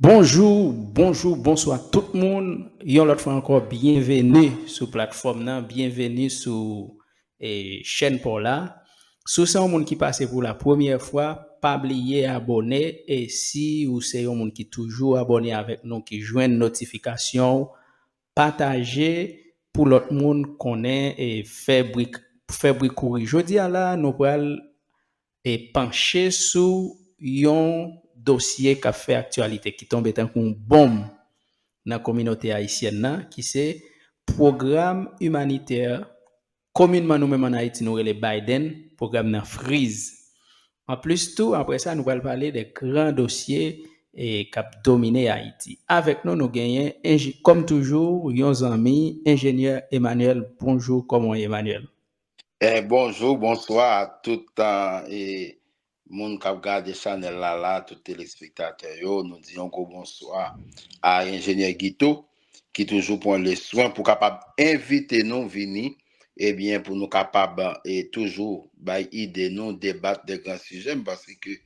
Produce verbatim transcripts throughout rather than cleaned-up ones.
Bonjou, bonjou, bonswa tout moun. Yon lòt fwa ankò, byenveni sou platfòm nan, byenveni sou e, chèn pa w la. Si w se yon moun ki pase pou la premyè fwa, pa bliye abòne. E si w se yon moun ki toujou abòne avèk nou, ki jwenn notifikasyon, pataje pou lòt moun konnen e fè bri, fè bri kouri. Jodi a la, nou pral e panche sou yon dosye k ap fè aktyalite, ki tonbe tankou yon bonm nan kominote ayisyèn nan, ki se pwogram imanitè, kominman nou menm ann Ayiti nou rele Biden, pwogram nan friz. Anplis tou, apre sa, nou pral pale de gran dosye e k ap domine Ayiti. Avèk nou, nou genyen, enje- kòm toujou, yon zanmi, enjenyè Emmanuel. Bonjou, kòman w ye, Emmanuel? Eh, bonjou, bonswa a tout eh, moun k ap gade chanèl la, la, tout telespektatè yo. Nou di yon gwo bonswa a enjenyè Guito, ki toujou pran le swen pou kapab envite nou vini, ebyen, pou nou kapab e, toujou bay ide nou, debat de gran sijè, m panse ke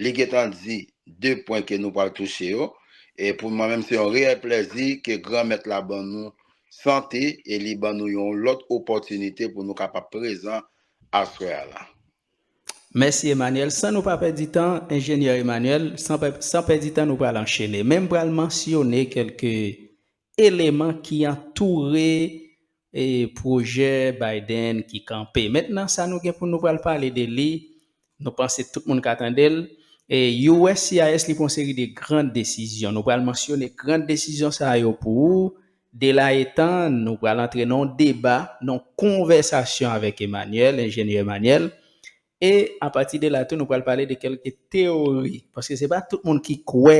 li gentan di de pwen ke nou pral touche yo. E pou mwen menm, se yon reyèl plèzi ke Granmèt la ban nou sante e li ban nou yon lòt opòtinite pou nou kapab prezan aswè a la. Mèsi, Emmanuel. San nou pa pèdi tan, enjenyè Emmanuel, san, pè- san pèdi tan, nou pral anchene. Men m pral mansyone kèlke eleman ki antoure e, pwojè Biden ki kanpe. Mentnan, sa nou gen pou nou pral pale de li, nou panse tout moun ka tande l. E, U S C I S, li pran seri de gran desizyon. Nou pral mansyone gran desizyon sa yo pou ou. De la etan, nou pral antre nan yon deba, nan yon konvèsasyon avèk Emmanuel, enjenyè Emmanuel. E apati de la tou, nou pral pale de kèlke teyori. Paske se pa tout moun ki kwè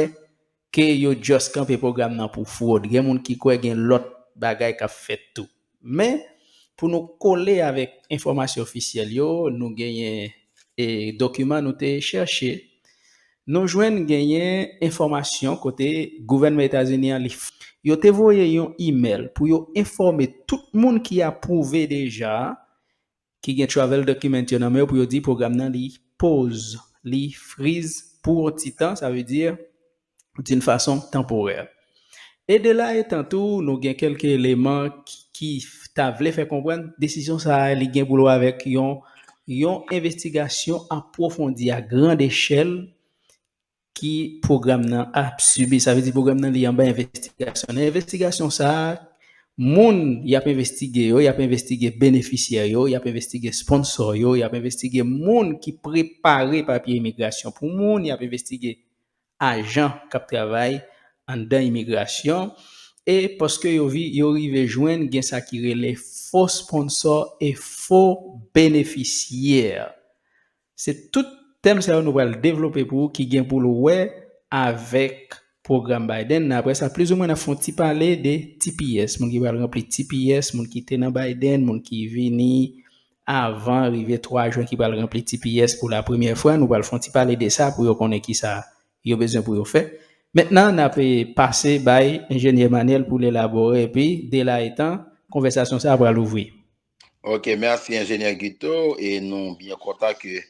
ke yo just kanpe pwogram nan pou fwod. Gen moun ki kwè gen lòt bagay k ap fèt tou. Men, pou nou kole avèk enfòmasyon ofisyèl yo, nou genyen e, dokiman nou te chèche. Nou jwenn genyen enfòmasyon kote gouvènman Etazini an li f- yo te voye yon imèl pou yo enfòme tout moun ki apwouve deja, ki gen travel document yo nan men yo, pou yo di pwogram nan li poz, li friz pou yon ti tan, sa vle di d'une façon temporaire. E de la etan tou, nou gen kèlke eleman ki, ki ta vle fè konprann desizyon sa a li gen pou l wè avèk yon, yon envestigasyon apwofondi a grand echèl ki pwogram nan ap sibi. Sa vle di pwogram nan li anba envestigasyon. Nan envestigasyon sa a, moun y ap envestige yo, y ap envestige benefisyè yo, y ap envestige sponsò yo, y ap envestige moun ki prepare papye imigrasyon pou moun, y ap envestige ajan k ap travay anndan imigrasyon, e paske yo, vi- yo rive jwenn gen sa ki rele fo sponsò e fo benefisyè. Se tout tèm sa yo nou pral devlope pou ou ki gen pou l wè avèk pwogram Biden nan. Apre sa, plizoumwen n ap fè yon ti pale de T P S, moun ki pral ranpli T P S, moun ki te nan Biden, moun ki vini avan rive twa jen ki pral ranpli T P S pou la premyè fwa. Nou pral fè yon ti pale de sa pou yo konnen kisa yo bezwen pou yo fè. Mentnan, n ap pase bay enjenyè Emmanuel pou l elabore, epi de la etan, konvèsasyon sa a pral ouvri. Ok, mèsi enjenyè Guito, e nou byen kontan ke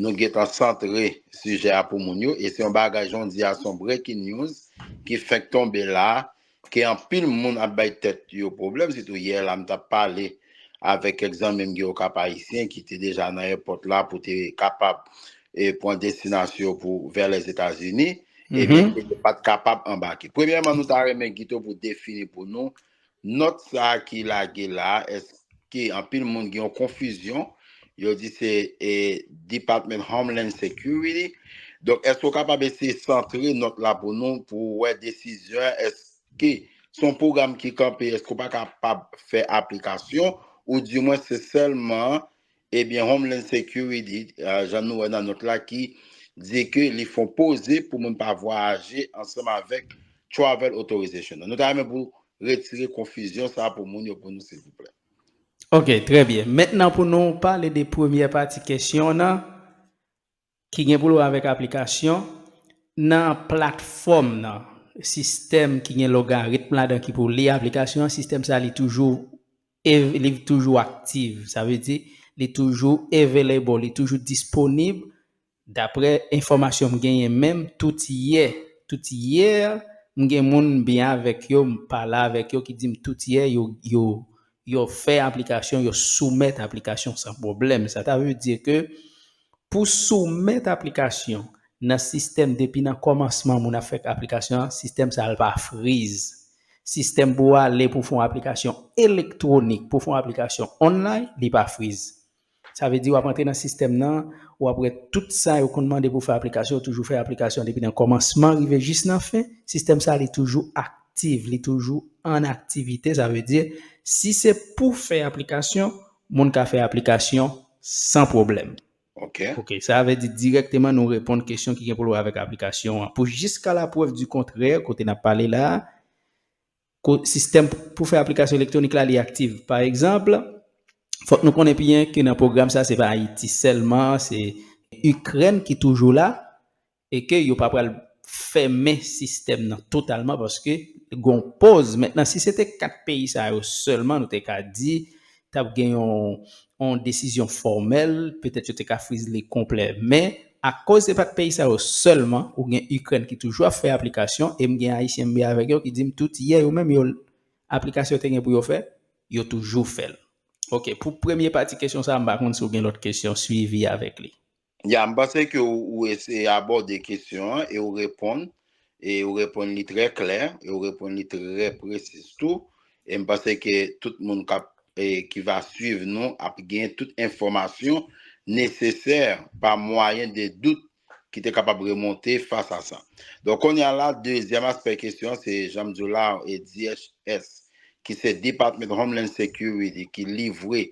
nou gentan santre sijè a pou moun yo, e se yon bagay jan w di a, se yon breaking news ki fenk tonbe la, ke anpil moun ap bay tèt yo pwoblèm, sitou yè la m t ap pale avèk kèk zanmi m ki yo k ap ayisyen ki te deja nan èpòt la pou te kapab e, pran destinasyon pou vè Lèzetazini, ebyen, ke yo pa t kapab anbake. Premyèman, nou ta renmen Guito pou defini pou nou nòt sa a ki lage la, èske anpil moun gen yon konfizyon, yo di se e, Department Homeland Security. Donk, èske w kapab eseye santre nòt la pou nou, pou wè desizyon an, èske se yon pwogram ki kanpe, èske w pa kapab fè aplikasyon, ou di mwen se sèlman, ebyen, Homeland Security, jan nou wè nan nòt la, ki di ke li fè yon poze pou moun pa vwayaje ansanm avèk travel authorization. Nou ta renmen pou retire konfizyon sa a pou moun yo pou nou, silvouplè. Ok, trè byen. Mentnan pou nou pale de premyè pati kesyon nan, ki gen pou l wè avèk aplikasyon, nan platfòm nan, sistèm ki gen logaritm ladan ki pou li aplikasyon an, sistèm sa a li toujou ev- li toujou aktif. Sa vle di, li toujou available, li toujou disponib. Daprè enfòmasyon m genyen menm, tout yè, Tout yè, m gen moun m byen avèk yo, m pale avèk yo ki di m tout yè, yo, yo, yo fè aplikasyon, yo soumèt aplikasyon san pwoblèm. Sa ta vle di ke pou soumèt aplikasyon nan sistèm depi nan kòmansman moun ap fè aplikasyon an, sistèm sa a l pa friz. Sistèm pou w ale pou w fè yon aplikasyon elektwonik, pou w fè yon aplikasyon online, li pa friz. Sa vle di w ap antre nan sistèm nan, w ap wè tout sa yo konn mande pou fè aplikasyon, yo toujou fè aplikasyon depi nan kòmansman rive jis nan fen. Sistèm sa li toujou aktif, li toujou an aktivite. Sa vle di, si se pou fè aplikasyon, moun ka fè aplikasyon san pwoblèm. Ok. Ok, sa vle di dirèkteman nou reponn kesyon ki gen pou l wè avèk aplikasyon an. Pou jiska laprèv di kontrè, kote n ap pale la, ko- sistèm pou fè aplikasyon elektwonik la li aktif. Pa egzanp, fòk nou konnen byen ke nan pwogram sa se pa Ayiti sèlman, se Ikrèn ki toujou la e ke yo pa pral fèmen sistèm nan totalman paske gon poz. Mentnan si se te kat peyi sa yo sèlman nou te ka di t ap gen yon yon desizyon fòmèl, petèt yo te ka friz li konplè. Men, akoz se pa t peyi sa yo sèlman, ou gen Ikrèn ki toujou ap fè aplikasyon, e m gen Ayisyen m byen avèk yo ki di m tout yè yo menm yo aplikasyon yo te gen pou yo fè, yo toujou fè l. Ok, pou premye pati kesyon sa a, m pa konn si w gen lòt kesyon swivi avèk li. Ya, m panse ke ou, ou eseye abòde kesyon an e ou reponn, e ou reponn li trè klè, e ou reponn li trè presiz tou. E m panse ke tout moun k ap, e, ki va swiv nou ap gen tout enfòmasyon nesesè pa mwayen de dout ki te kapab remonte fas a sa. Donk, kounye a la, dezyèm aspè kesyon an, se jan m di w la, e D H S, ki se Department Homeland Security, ki livre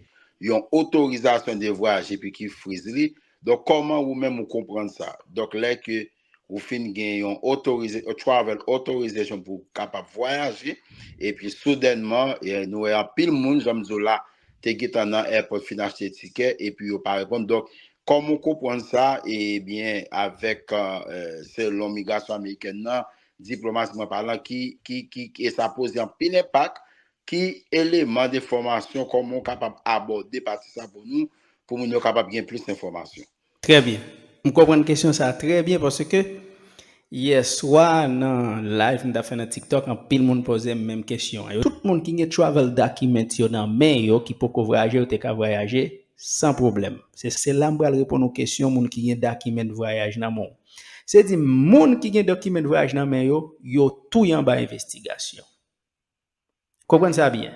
yon otorizasyon de vwayaj epi ki friz li. Donk, kòman ou menm ou konprann sa? Donk, lè ke ou fin gen yon authoriza- travel authorization pou w kapab vwayaje, epi soudènman, e, nou wè anpil moun, jan m di w la, te gentan nan airport fin achte tikè, epi yo pa reponn. Donk, kòman w konprann sa, ebyen, avèk, e, selon migrasyon amerikèn nan, diplomatiquement parlant, ki, ki, ki, e sa poze anpil enpak, ki eleman de fòmasyon, kòman w kapab abòde pati sa pou nou, pou moun yo kapab gen plis enfòmasyon? Trè byen. M konprann kesyon sa a trè byen paske yèswa nan live m t ap fè nan TikTok, anpil moun poze m menm kesyon an. Tout moun ki gen travel document yo nan men yo ki poko vwayaje, yo te ka vwayaje san pwoblèm. Se, se la m pral reponn ou kesyon moun ki gen document vwayaj nan men w. Se di moun ki gen document vwayaj nan men yo, yo tou y anba envestigasyon. Konprann sa byen.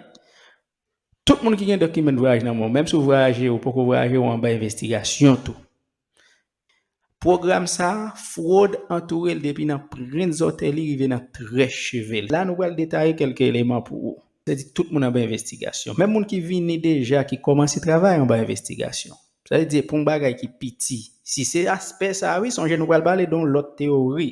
Tout moun ki gen document vwayaj nan men w, menm si w vwayaje, ou poko vwayaje, ou anba envestigasyon tou. Pwogram sa a, fwod antoure l depi nan prenn zòtèy li rive nan très cheve l. La nou pral detaye kèlke eleman pou ou. Se di tout moun anba envestigasyon. Menm moun ki vini deja, ki kòmanse travay anba envestigasyon. Sa vle di pou yon bagay ki piti. Si se aspè sa a, wi, sonje nou pral pale de yon lòt teyori.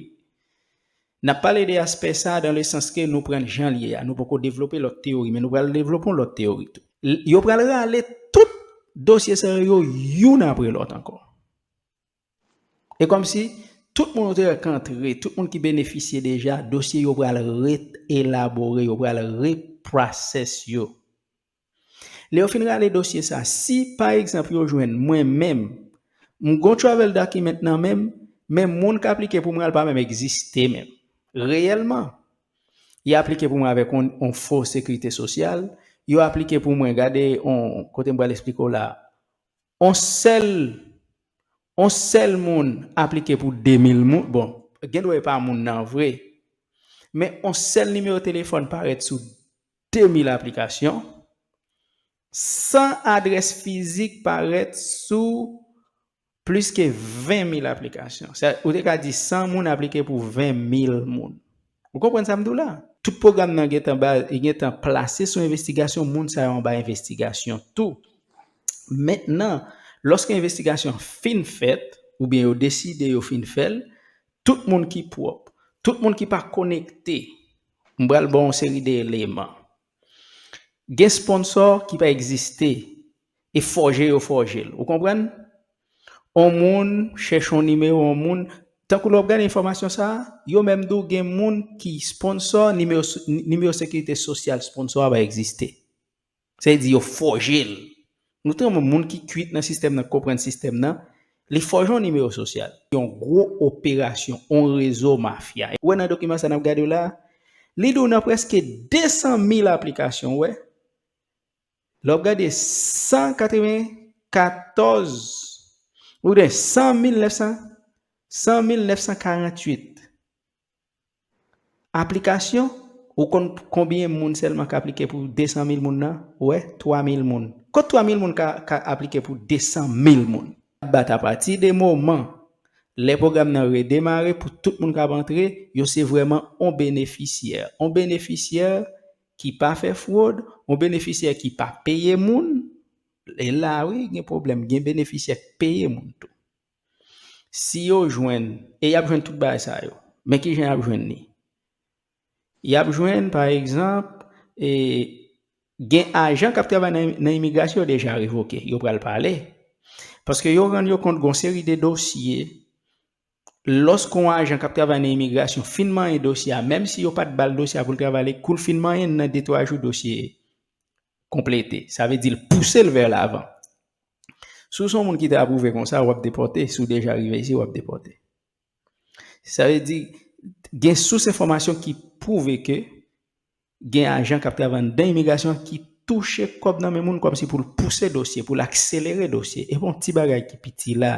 N ap pale de aspè sa a dans le sens ke nou pran l jan l ye a. Nou poko devlope lòt teyori, men nou pral devlope yon lòt teyori tou. L- Yo pral rale tout dosye sa yo youn apre lòt ankò. E kòmsi tout moun ou te wè k antre, tout moun ki benefisye deja, dosye yo pral re-elabore, yo pral reprocess yo. Lè yo fin rale dosye sa, si pa egzanp yo jwenn mwen menm, m gon travel document nan men m, men moun k aplike pou mwen al pa menm egziste menm. Reyèlman, y aplike pou mwen avèk yon, yon fo sekirite sosyal, yo aplike pou mwen, gade yon, kote m pral eksplike w la, yon sèl, yon sèl moun aplike pou de mil moun, bon, gen dwa e pa moun nan vre, men yon sèl nimewo telefòn parèt sou de mil aplikasyon, san adrès fizik parèt sou plis ke ven mil aplikasyon. Sa, ou te ka di san moun aplike pou ven mil moun. Ou konprann sa m di w la? Tout pwogram nan gentan ba, gentan plase sou envestigasyon, moun sa yo anba envestigasyon tou. Mentnan, lòske envestigasyon an fin fèt, oubyen yo deside yo fin fè l, tout moun ki pwòp, tout moun ki pa konekte, m pral ba w yon seri de eleman. Gen sponsò ki pa egziste, e fòje yo fòje l. Ou konprann? On moun chèche yon nimewo, on moun, tankou lè w ap gade enfòmasyon sa a, yo menm di w gen moun ki sponsò, nimewo, nimewo sekirite sosyal sponsò a pa egziste. Sa vle di yo fòje l. Nou tande moun ki kwit nan sistèm nan, konprann sistèm nan, Li fòje yon nimewo sosyal. Yon gwo operasyon, yon rezo mafya. Ou wè nan dokiman sa n ap gade w la, li di w nan prèske de san mil aplikasyon, ou wè. Lè w ap gade san katrevenkatòz, ou gen san mil nèf san, san mil nèf san karanntuit aplikasyon, ou konn konbyen moun sèlman k aplike pou de san mil moun nan? Ou wè, twa mil moun. Kot twa mil moun ka, ka aplike pou de san mil moun? Bat apati de moman, lè pwogram nan redemare pou tout moun k ap antre, yo se vrèman on benefisyè. On benefisyè ki pa fè fwod, on benefisyè ki pa peye moun, e la wi, gen pwoblèm, gen benefisyè k peye moun tou. Si yo jwenn, e y ap jwenn tout bagay sa yo, men ki jan y ap jwenn li? Y ap jwenn, pa egzanp, e, gen ajan k ap travay nan, nan imigrasyon yo deja revoke, yo pral pale. Paske yo rann yo kont gon seri de dosye, lòske yon ajan k ap travay nan imigrasyon fin manyen dosye a, menm si yo pa t ba l dosye a pou l travay li, kou l fin manyen l nan de twa jou dosye konplete. Sa vle di l pouse l vè lavan. Si w se yon moun ki te apwouve konsa, w ap depòte. Si w deja rive isi, w ap depòte. Sa vle di, gen sous enfòmasyon ki pwouve ke gen ajan k ap travay anndan imigrasyon an ki touche kòb nan men moun kòmsi pou l pouse dosye, pou l akselere dosye. E pa yon ti bagay ki piti la.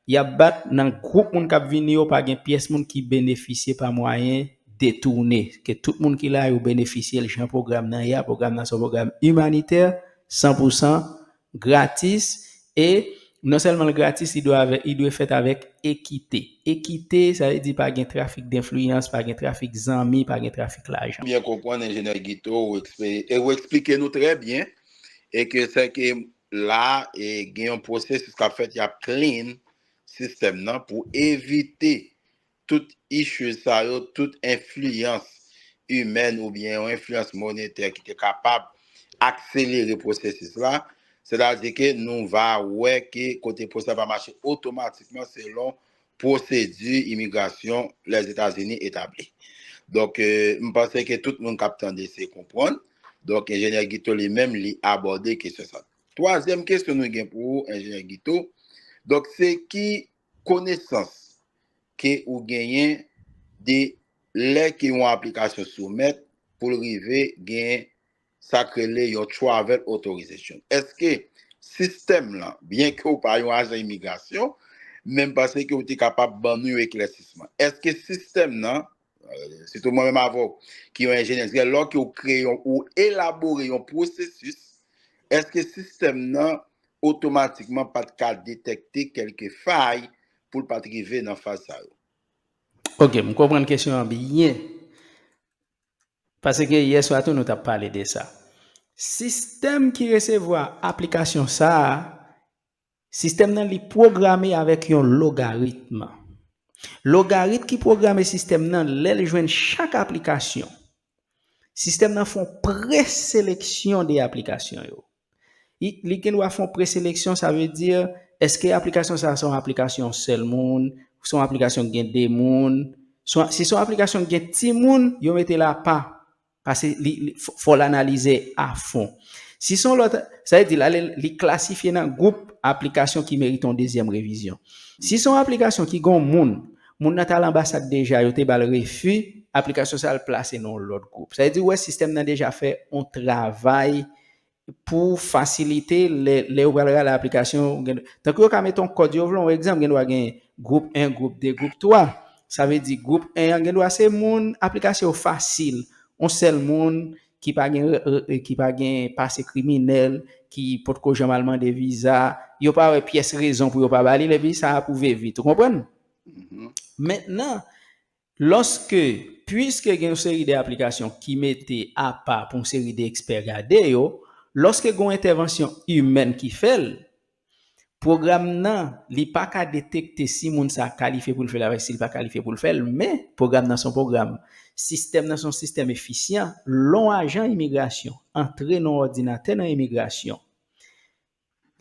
Y ap bat nan gwoup moun k ap vini yo, pa gen pyès moun ki benefisye pa mwayen detounen. Ke tout moun ki la yo benefisye l jan pwogram nan ye a. Pwogram nan se yon pwogram imanitè, san pou san gratis, e non sèlman l gratis, li dwe avè, li dwe fèt avèk ekite. Ekite, sa vle di pa gen trafik denfliyans, pa gen trafik zanmi, pa gen trafik lajan. Byen konprann, enjenyè Guito, ou ekspe-, e ou eksplike nou trè byen, e ke se ke la, e gen yon pwosesis k ap fèt, y ap clean sistèm nan pou evite tout issues sa yo, tout enfliyans imèn oubyen yon enfliyans monetè ki te kapab akselere pwosesis la, sètadi ke nou va wè ke kote pwosesis la va mache otomatikman selon pwosedi imigrasyon Lèzetazini etabli. Donk, e, m panse ke tout moun k ap tande se konprann. Donk, enjenyè Guito li menm, li abòde kesyon sa. Twazyèm kesyon nou gen pou ou, enjenyè Guito. Donk, se ki konesans ke ou genyen de lè ke yon aplikasyon soumèt pou l rive gen sa k rele yon travel authorization? Èske sistèm lan, byen ke w pa yon ajan imigrasyon, men m panse ke w te kapab ban nou yon eklèsisman. Èske sistèm nan, e, sitou mwen menm avè w, ki yon enjenyè, lè ke w kreye yon, ou elabore yon pwosesis, èske sistèm nan otomatikman pa t ka detèkte kèlke fay pou l pa t rive nan faz sa yo? Ok, m konprann kesyon an byen. Paske yè swa tou nou t ap pale de sa. Sistèm ki resevwa aplikasyon sa a, sistèm nan li pwograme avèk yon logaritm. Logaritm ki pwograme sistèm nan, lè l jwenn chak aplikasyon, sistèm nan fè yon preseleksyon de aplikasyon yo. Li, li gen dwa fè yon preseleksyon, sa vle di, èske aplikasyon sa a se yon aplikasyon yon sèl moun, se yon aplikasyon ki gen de moun, se yon, si se yon aplikasyon ki gen timoun, yo mete l apa, paske li, li, fò, fò l analize a fon. Si se yon lòt, sa vle di la, li, li klasifye nan gwoup aplikasyon ki merite yon dezyèm revizyon. Si se yon aplikasyon ki gen yon moun, moun nan t al anbasad deja, yo te ba l refi, aplikasyon sa a al plase nan yon lòt gwoup. Sa vle di, ou wè, sistèm nan deja fè yon travay pou fasilite lè, lè yo pral rale aplikasyon, gen, tankou yo ka mete yon kòd yo vle, yon egzanp, gen dwa gen gwoup en, gwoup de, gwoup twa. Sa vle di gwoup en an gen dwa se moun aplikasyon yo fasil, yon sèl moun ki pa gen, e, e, ki pa gen pase kriminèl, ki potko janm al mande viza, yo pa wè pyès rezon pou yo pa ba li l, epi sa apwouve vit. Ou konprann? Mhm. Mentnan, lòske, piske gen yon seri de aplikasyon ki mete apa pou yon seri de ekspè gade yo, lòske gen yon entèvansyon imèn ki fè l, pwogram nan, li pa ka detekte si moun sa a kalifye pou l fè l avèk si l pa kalifye pou l fè l, men pwogram nan se yon pwogram, sistèm nan se yon sistèm efisyan, lè yon ajan imigrasyon antre nan yon òdinatè nan imigrasyon,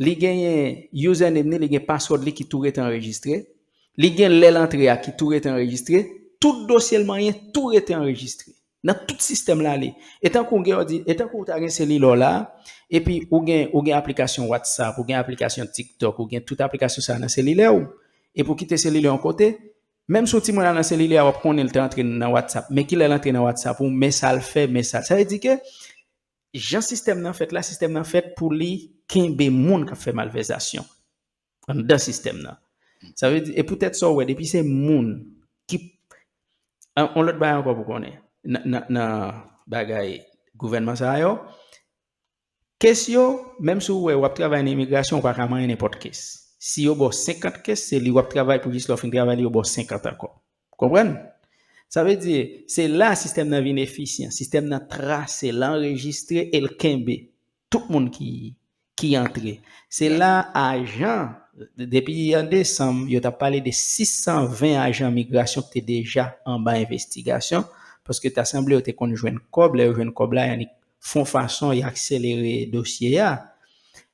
li genyen username li, li gen password li ki tou rete anrejistre. Li gen lè l antre a ki tou rete anrejistre. Tout dosye l manyen tou rete anrejistre. Nan tout sistèm la li. E tankou w gen òdi, e tankou w ta gen selilè w la, epi ou gen, ou gen aplikasyon WhatsApp, ou gen aplikasyon TikTok, ou gen tout aplikasyon sa nan selilè w, epi w kite selilè yon kote, menm si yon timoun al nan selilè a, w ap konnen l te antre nan WhatsApp. Men kilè l antre nan WhatsApp ou, men sa l fè, men sa. Sa vle di ke jan sistèm nan fèt la, sistèm nan fèt pou li kenbe moun k ap fè malvèzasyon anndan sistèm nan. Sa vle di, e poutèt sa w wè, depi se moun ki, an, on lòt bagay ankò pou konnen, nan, nan, nan bagay gouvènman sa yo, kes yo, menm si w wè w ap travay nan imigrasyon, ou pa ka manyen nenpòt kes. Si yo ba w senkant kes, se li w ap travay pou jis lè w fin travay li, yo ba w senkant ankò. Konprann? Sa vle di, se la sistèm nan vin efisyan. Sistèm nan trase, l anrejistre e l kenbe tout moun ki, ki antre. Se la ajan, depi an desanm, yo t ap pale de sis san ven ajan migrasyon ki te deja anba envestigasyon, paske ta sanble yo te konn jwenn kòb, lè yo jwenn kòb la, y annik fè yon fason y akselere dosye a.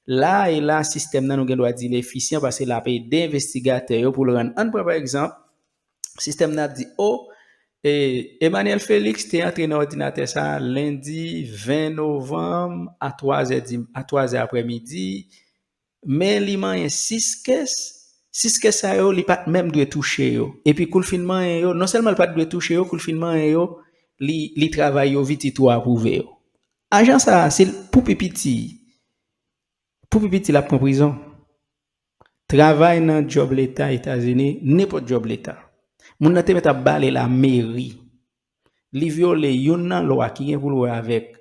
La e la, sistèm nan, nou gen dwa di l efisyan, paske l ap ede envestigatè yo pou l rann. Ann pran pa egzanp, sistèm nan ap di, o, e, Emmanuel Félix te antre nan òdinatè sa a lendi ven novanm a twa zè di, a twa zè aprèmidi, men li manyen sis kes, sis kes sa yo, li pa t menm dwe touche yo. Epi kou l fin manyen yo, non sèlman li pa t dwe touche yo, kou l fin manyen yo, li, li travay yo vit, li tou apwouve yo. Ajan sa a, se pou pi piti, pou pi piti, l ap pran prizon. Travay nan djòb leta Etazini, nenpòt djòb leta. Moun nan te mèt ap bale lameri. Li vyole youn nan lwa ki gen pou l wè avèk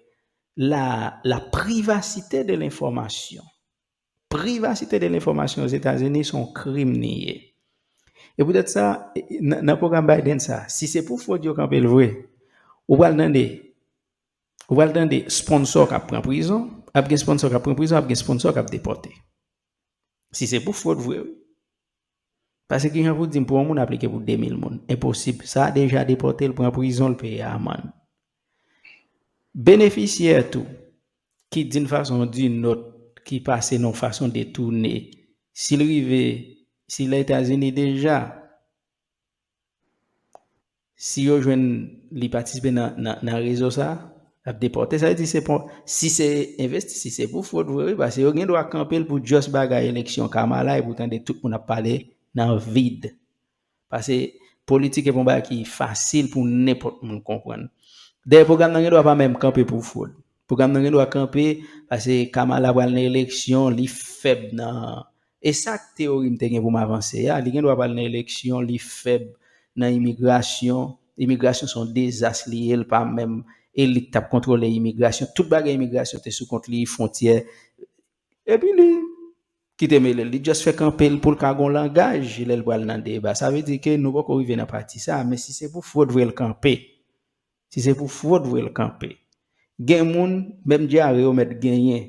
la, la privasite de lenfòmasyon. Privasite de lenfòmasyon Ozetazini se yon krim li ye. E poutèt sa, nan, nan pwogram Biden sa, si se pou fwod yo kanpe l vre, ou pral tande, ou pral tande sponsò k ap pran prizon, ap gen sponsò k ap pran prizon, ap gen sponsò k ap depòte. Si se pou fwod vre, wi. Paske kijan pou di m pou yon moun aplike pou de mil moun? Enposib. Sa a deja depòte l, pran prizon, l peye amann. Benefisyè tou, ki d'une façon ou d'une autre, ki pase nan yon fason detounen, si l rive, si l Etazini deja, si yo jwenn li patisipe nan, nan, nan rezo sa, l ap depòte. Sa vle di se pon, si se envesti, si se pou fwod vre, wi, paske yo gen dwa kanpe l pou just bagay eleksyon Kamala, epi w tande tout moun ap pale nan vid. Paske politik e pa yon bagay ki fasil pou nenpòt moun konprann. Dayè, pwogram nan gen dwa pa menm kanpe pou fwod. Pwogram nan gen dwa kanpe paske Kamala pral nan eleksyon, li fèb nan, e sa k teyori m te gen pou m avanse a, li gen dwa pral nan eleksyon, li fèb nan imigrasyon. Imigrasyon se yon dezas li ye, l pa menm elit k t ap kontwole imigrasyon. Tout bagay imigrasyon te sou kont li, fwontyè. Epi li kite mele l. Li just fè kanpe l pou l ka gon langaj lè l pral nan deba. Sa vle di ke nou poko rive nan pati sa, men si se pou fwod vre l kanpe, si se pou fwod vre l kanpe, gen moun, menm dyare yo mèt genyen.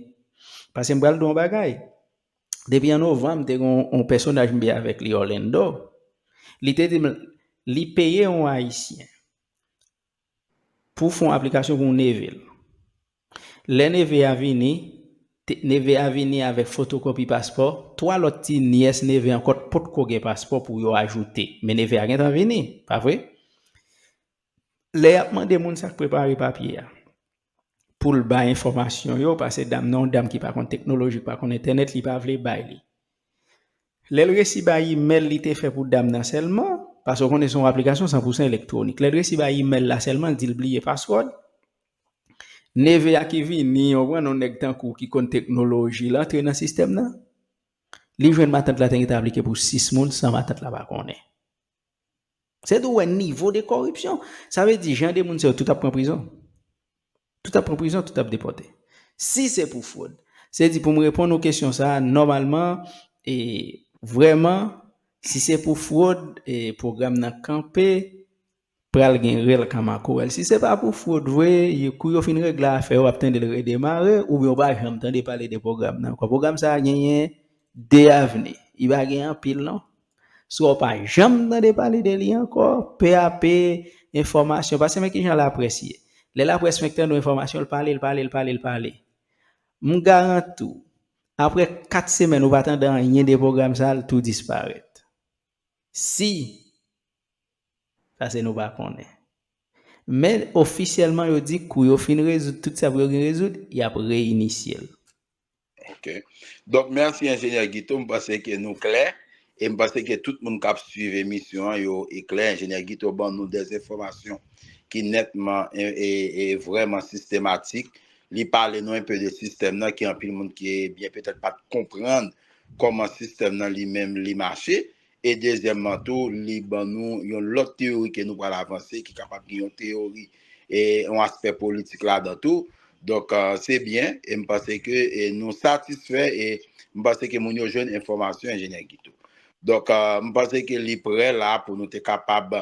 Paske m pral di w yon bagay. Depi an novanm, te gen yon, yon pèsonaj m byen avèk li, Orlando. Li te di m, li peye yon Ayisyen pou fè yon aplikasyon pou yon neve l. Lè neve a vini, te, neve a vini avèk fotokopi paspò, twa lòt ti nyès neve ankò t potko gen paspò pou yo ajoute. Men neve a gentan vini, pa vre? Lè y ap mande moun sa k prepare papye a, pou l bay enfòmasyon yo, paske dam nan yon dam ki pa konn teknoloji, ki pa konn entènèt, li pa vle bay li. Lè l resi bay imèl li te fè pou dam nan sèlman, paske w konnen se yon aplikasyon san pousan elektwonik. Lè l resi bay imèl la sèlman, l di l bliye password. Neve a ki vini, w konprann, yon nèg tankou w ki konn teknoloji, l antre nan sistèm nan. Li jwenn matant la te gentan aplike pou sis moun san matant la pa konnen. Se di w wè nivo de kòripsyon. Sa vle di jan de moun sa yo tout ap pran prizon. Tout ap pran prizon, tout ap depòte. Si se pou fwod, se di pou m reponn ou kesyon sa a, nòmalman, e vrèman, si se pou fwod, e pwogram nan kanpe, pral gen rèl kanmakorèl. Si se pa pou fwod vre, yo, kou yo fin regle afè yo, w ap tande l redemare, oubyen w pa janm tande pale de pwogram nan ankò. Pwogram sa a genyen de avni. Li pa gen anpil, non. Swa w pa janm tande pale de li ankò, P A P, enfòmasyon. Paske men kijan laprès ye. Lè laprès fenk tande yon enfòmasyon, l pale, l pale, l pale, l pale. M garanti w, apre kat semèn, ou pa tande anyen de pwogram sa a, l tou disparèt. Si, paske nou pa konnen. Men ofisyèlman, yo di kou yo fin rezoud tout sa pou yo gen rezoud, y ap reinisiye l. Ok. Donk, mèsi, enjenyè Guito. M panse ke nou klè. E m panse ke tout moun k ap swiv emisyon an, yo e klè. Enjenyè Guito ban nou de enfòmasyon ki nètman e, e, e vrèman sistematik. Li pale nou enpe de sistèm nan, ki anpil moun ki, ebyen, petèt pa t konprann kòman sistèm nan li menm li mache. E dezyèmman tou, li ban nou yon lòt teyori ke nou pral avanse, ki kapab gen yon teyori e yon aspè politik ladan tou. Donk, eh, se byen, e m panse ke e nou satisfè, e m panse ke moun yo jwenn enfòmasyon, enjenyè Guito. Donk, eh, m panse ke li prè la pou nou te kapab,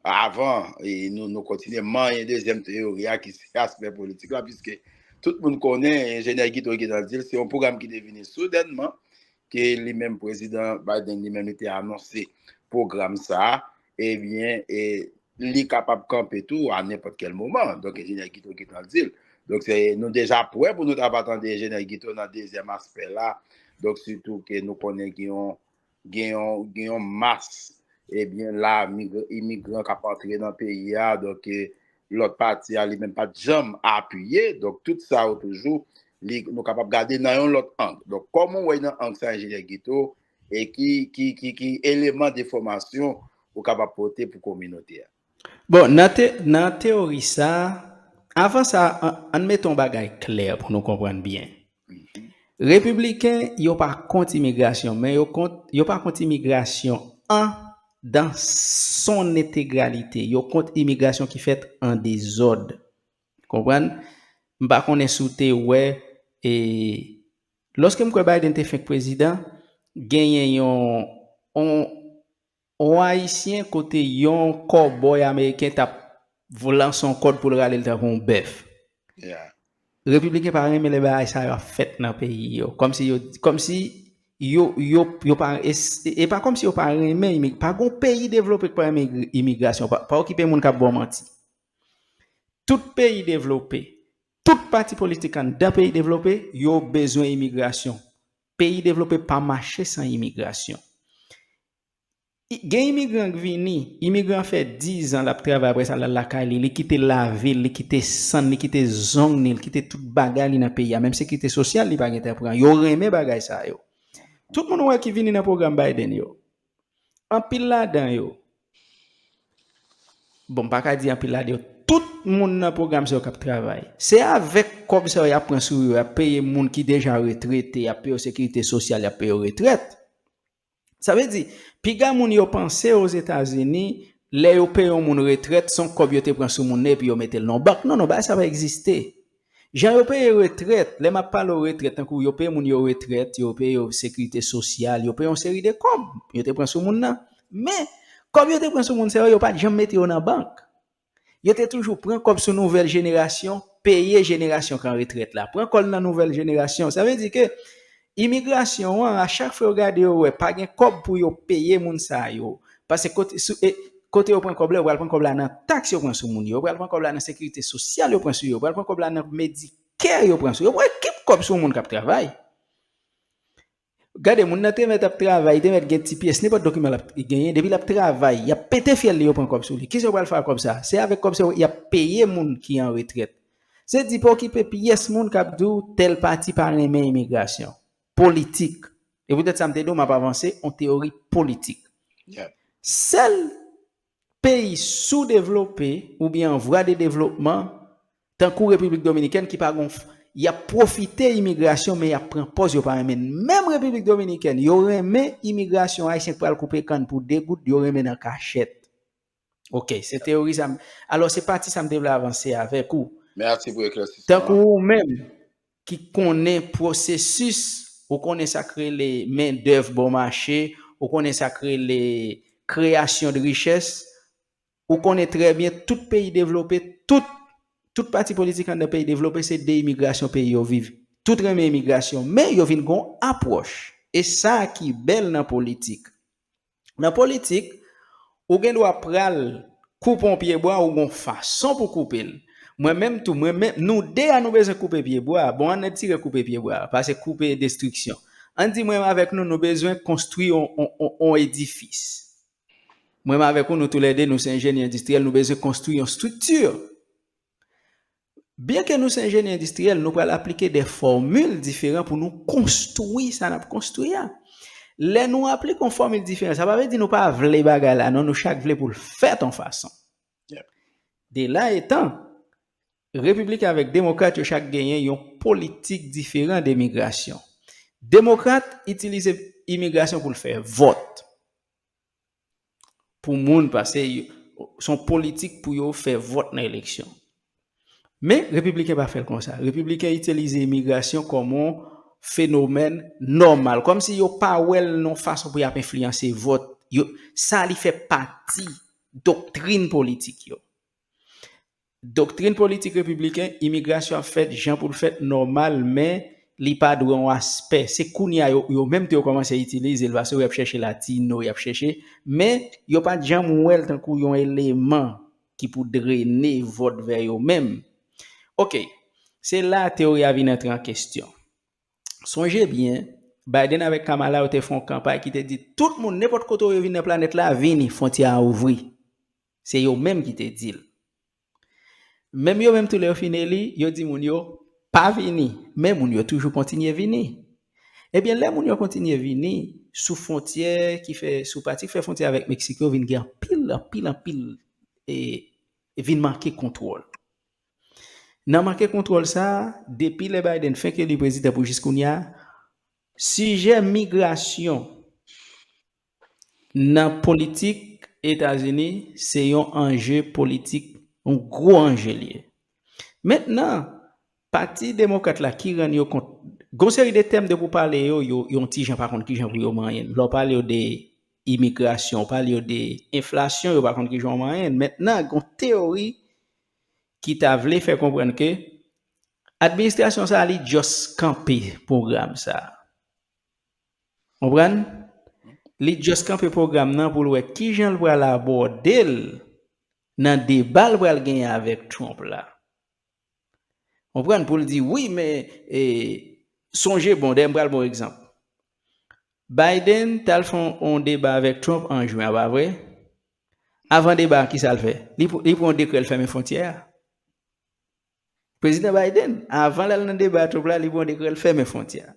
avan e nou, nou kontinye manyen dezyèm teyori a, ki se aspè politik la, piske tout moun konnen, enjenyè Guito gentan di l, se yon pwogram ki te vini soudènman, ke li menm, prezidan Biden li menm, li te anonse pwogram sa a, ebyen, e li kapab kanpe tou a nenpòt kèl moman. Donk, enjenyè Guito gentan di l. Donk, se, nou deja prè pou nou ta va tande enjenyè Guito nan dezyèm aspè la. Donk, sitou ke nou konnen gen yon, gen yon, gen yon mas, ebyen, la, migr-, imigran k ap antre nan peyi a. Donk, e, lòt pati a, li menm pa t janm apiye. Donk, tout sa yo toujou, li, nou kapab gade nan yon lòt ang. Donk, kòman w wè nan ang sa, enjenyè Guito, e ki, ki, ki, ki eleman de fòmasyon ou kapab pote pou kominote a? Bon, nan, te, nan teyori sa, avan sa, an, ann mete yon bagay klè pou nou konprann byen. Repibliken, yo pa kont imigrasyon, men yo kont, yo pa kont imigrasyon an dan son entegralite. Yo kont imigrasyon ki fèt an dezòd. Konprann? M pa konnen si w te wè, e, lòske m kwè Biden te fenk prezidan, genyen yon, yon, yon Ayisyen kote yon kòbòy ameriken t ap lanse yon kòd pou l rale l tankou yon bèf. Yeah. Repibliken pa renmen lè bagay sa yo ap fèt nan peyi yo. Kòmsi yo, kòmsi yo, yo, yo pa, e, e pa kòmsi yo pa renmen imig-, pa gon peyi devlope ki pa renmen imig-, imigrasyon. Pa, pa okipe moun k ap ba w manti. Tout peyi devlope, tout pati politik anndan peyi devlope, yo bezwen imigrasyon. Peyi devlope pa mache san imigrasyon. I-, gen imigran k vini, imigran fè dizan l ap travay, apre sa l al lakay li, li kite lavi l, li kite san l, li kite zong li, li kite tout bagay li nan peyi a, menm sekirite sosyal li pa gentan pran. Yo renmen bagay sa yo. Tout moun ou wè ki vini nan pwogram Biden yo, anpil ladan yo, bon, m pa ka di anpil ladan yo, tout moun nan pwogram sa yo k ap travay, se avèk kòb sa yo y ap pran sou yo, y ap peye moun ki deja retrete, y ap peye yo sekirite sosyal, y ap peye yo retrèt. Sa vle di, piga moun yo panse Ozetazini, lè yo peye yon moun retrèt, se yon kòb yo te pran sou moun nan epi yo mete l nan yon bank. Non, non, bagay sa pa egziste. Jan yo peye retrèt, lè m ap pale w retrèt, tankou yo peye moun yo retrèt, yo peye yo sekirite sosyal, yo peye yon seri de kòb, yo te pran sou moun nan. Men, kòb yo te pran sou moun sa yo, yo pa t janm mete yo nan bank. Yo te toujou pran kòb sou nouvèl jenerasyon, peye jenerasyon k an retrèt la. Pran kòb nan nouvèl jenerasyon. Sa vle di ke imigrasyon an, a chak fwa yo gade, yo wè pa gen kòb pou yo peye moun sa yo. Paske kote, sou, e, kote yo pran kòb la, yo pral pran kòb la nan taks yo pran sou moun yo, yo pral pran kòb la nan sekirite sosyal yo pran sou yo, yo pral pran kòb la nan Medicare yo pran sou yo, yo pral kip kòb sou moun k ap travay. Gade, moun nan te mèt ap travay, te mèt gen ti pyès, nenpòt dokiman l ap genyen, depi l ap travay, y ap pete fyèl li, yo pran kòb sou li. Kisa yo pral fè ak kòb sa? Se avèk kòb sa yo y ap peye moun ki an retrèt. Se di pa okipe pyès moun k ap di w tèl pati pa renmen imigrasyon. Politik. E poutèt sa m te di w m ap avanse yon teyori politik. Yeah. Sèl peyi soudevlope oubyen an vwa de devlopman, tankou Repiblik Dominikèn ki pa gon f-, y ap pwofite imigrasyon, men y ap pran pòz yo pa renmen. Menm Repiblik Dominikèn, yo renmen imigrasyon ayisyen k pral koupe kann pou de goud, yo renmen nan kachèt. Ok, se teyori sa m, alò, se pati sa m te vle avanse avèk ou. Mèsi pou eklèsisman. Tankou ou menm ki konnen pwosesis, ou konnen sa k rele mendèv bon mache, ou konnen sa k rele kreyasyon de richès, ou konnen trè byen tout peyi devlope, tout, tout pati politik anndan peyi devlope, se de imigrasyon peyi yo viv. Tout renmen imigrasyon, men yo vin gon apwòch. E sa ki bèl nan politik. Nan politik, ou gen dwa pral koupe yon pye bwa, ou gon fason pou koupe l. Mwen menm tou, mwen menm, nou de a nou bezwen koupe pye bwa. Bon, ann retire koupe pye bwa, paske koupe e destriksyon. Ann di mwen avèk nou, nou bezwen konstwi yon, yon, yon, yon edifis. Mwen menm avèk ou, nou toulède, nou se enjenyè endistriyèl, nou bezwen konstwi yon estrikti. Byenke nou se enjenyè endistriyèl, nou pral aplike de fòmil diferan pou nou konstwi sa n ap konstwi a. Lè nou aplike yon fòmil diferan, sa pa vle di nou pa vle bagay la, non, nou chak vle pou l fèt yon fason. De la etan, repibliken avèk demokrat yo chak genyen yon politik diferan de migrasyon. Demokrat itilize imigrasyon pou l fè vòt. Pou moun pase, se yon politik pou yo fè vòt nan eleksyon. Men, repibliken pa fè l konsa. Repibliken itilize imigrasyon kòm yon fenomèn nòmal, kòmsi yo pa wè l nan yon fason pou y ap enfliyanse vòt. Yo, sa li fè pati doktrin politik yo. Doktrin politik repibliken, imigrasyon ap fèt jan pou l fèt nòmal, men li pa dwe yon aspè. Se kounye a yo, yo menm tou yo kòmanse itilize l, paske y ap chèche latino, y ap chèche, men yo pa t janm wè l tankou yon eleman ki pou drene vòt vè yo menm. Oke, se la teori a vin antre an kesyon. Sonje byen, Biden avèk Kamala yo te fè yon kanpay ki te di tout moun, nenpòt kote w ye vin nan planèt la, vini, fwontyè a ouvri. Se yo menm ki te di l. Menm yo menm tou lè yo fin eli, yo di moun yo pa vini, men moun yo toujou kontinye vini. Ebyen, lè moun yo kontinye vini, sou fwontyè ki fè, sou pati ki fè fwontyè avèk Meksik yo vin gen anpil, anpil, anpil, e, vin manke kontwòl. Nan manke kontwòl sa a, depi lè Biden fenk eli prezidan pou jis kounye a, sijè migrasyon nan politik Etazini se yon anje politik, yon gwo anje l ye. Mentnan, pati demokrat la ki rann yo kont, gon seri de tèm depi w pale yo, yo, yo yon ti jan pa konn ki jan pou yo manyen l. Lè w pale yo de imigrasyon, w pale yo de enflasyon, yo pa konn ki jan w manyen l. Mentnan, gon teyori ki ta vle fè konprann ke administrasyon sa a, li just kanpe pwogram sa a. Konprann? Li just kanpe pwogram nan pou l wè ki jan l pral abòde l nan deba l pral genyen avèk Trump la. Konprann? Pou l di, wi, men, e, sonje, bon, dayè m pral ba w egzanp. Biden t al fè yon, yon deba avèk Trump an jen, a pa vre? Avan deba a, kisa l fè? Li pr-, li pran yon dekrè, l fèmen fwontyè a. Prezidan Biden, avan l al nan deba a Trump la, li pran yon dekrè, l fèmen fwontyè a.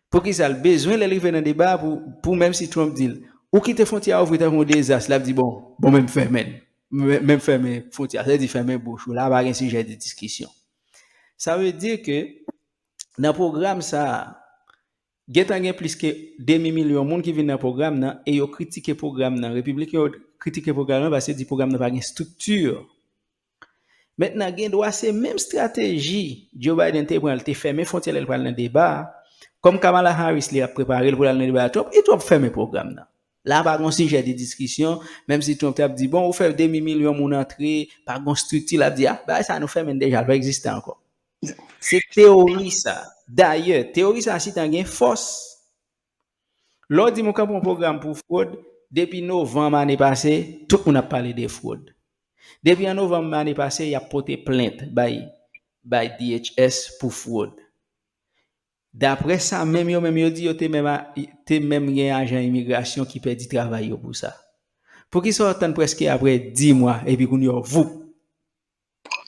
Poukisa l bezwen lè l rive nan deba a pou, pou menm si Trump di l, ou kite fwontyè a ouvri tankou yon dezas, l ap di, bon, bon, men m fèmen l. Men, men m fèmen fwontyè a. Sa vle di fèmen bouch ou. La pa gen sijè de diskisyon. Sa vle di ke nan pwogram sa a, gentan gen plis ke demi milyon moun ki vin nan pwogram nan e yo kritike pwogram nan. Repibliken yo kritike pwogram nan paske yo di pwogram nan pa gen estrikti. Mentnan, gen dwa se menm estrateji Joe Biden te pran, l te fèmen fwontyè lè l pral nan deba a. Kòm Kamala Harris, li ap prepare l pou l al nan deba a Trump, e Trump fèmen pwogram nan. La pa gon sijè de diskisyon, menm si Trump t ap di, bon, ou fè demi milyon moun antre, pa gon estrikti, l ap di, a, bagay sa nou fèmen l deja, l pa egziste ankò. Se teyori sa. Dayè, teyori sa, si t gen fòs, lè w di m ou kanpe yon pwogram pou fwod, depi novanm ane pase, tout moun ap pale de fwod. Depi an novanm ane pase, y ap pote plent bay, bay D H S pou fwod. Daprè sa menm yo menm yo di, yo te menm a, te menm gen ajan imigrasyon ki pèdi travay yo pou sa. Poukisa w tann prèske apre dis mwa, epi kounye a, voup?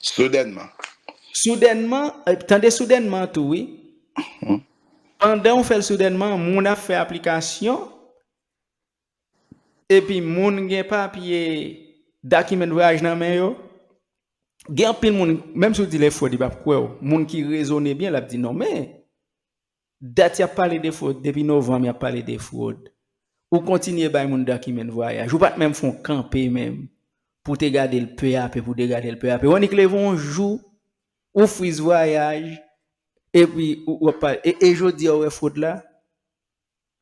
Soudènman. Soudènman, eh, tande soudènman tou, wi. Pandan w fè l soudènman, moun ap fè aplikasyon, epi moun gen papye, dokiman vwayaj nan men yo. Gen anpil moun, menm si w di l e fwod, li p ap kwè w. Moun ki rezone byen, l ap di, non, men, dat y ap pale de fwod, depi novanm y ap pale de fwod. Ou kontinye bay moun dokiman vwayaj. Ou pa t menm fè yon kanpe menm pou te gade l pe a pe, pou te gade l pe a pe. Ou annik leve yon jou, ou friz vwayaj, epi ou, ou ap pale. E, e jodi a ou wè fwod la?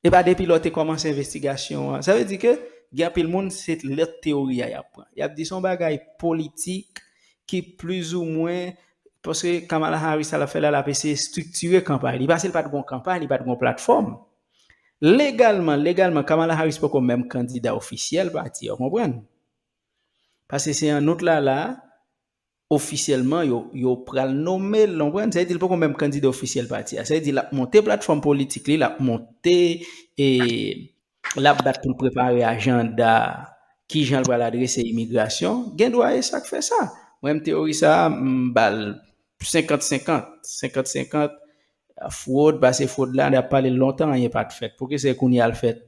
E pa depi lè w te kòmanse envestigasyon an. Sa vle di ke gen anpil moun, se lòt teyori a y ap pran. Y ap di se yon bagay politik ki plizoumwen, paske Kamala Harris, sa l ap fè la, l ap eseye estriktire kanpay li. Paske li pa t gon kanpay, li pa t gon platfòm. Legalman, legalman, Kamala Harris poko menm kandida ofisyèl pati a, w konprann? Paske se an out la, la, ofisyèlman, yo, yo pral nonmen l, w konprann? Sa vle di l poko menm kandida ofisyèl pati a. Sa vle di l ap monte platfòm politik li, l ap monte, e, l ap bat pou l prepare ajanda kijan l pral adrese imigrasyon, gen dwa e sa k fè sa. Mwen, m teyori sa a, m ba l senkant senkant, senkant senkant, fwod, pase fwod la, n ap pale l lontan, anyen pa t fèt. Poukisa se kounye a l fèt?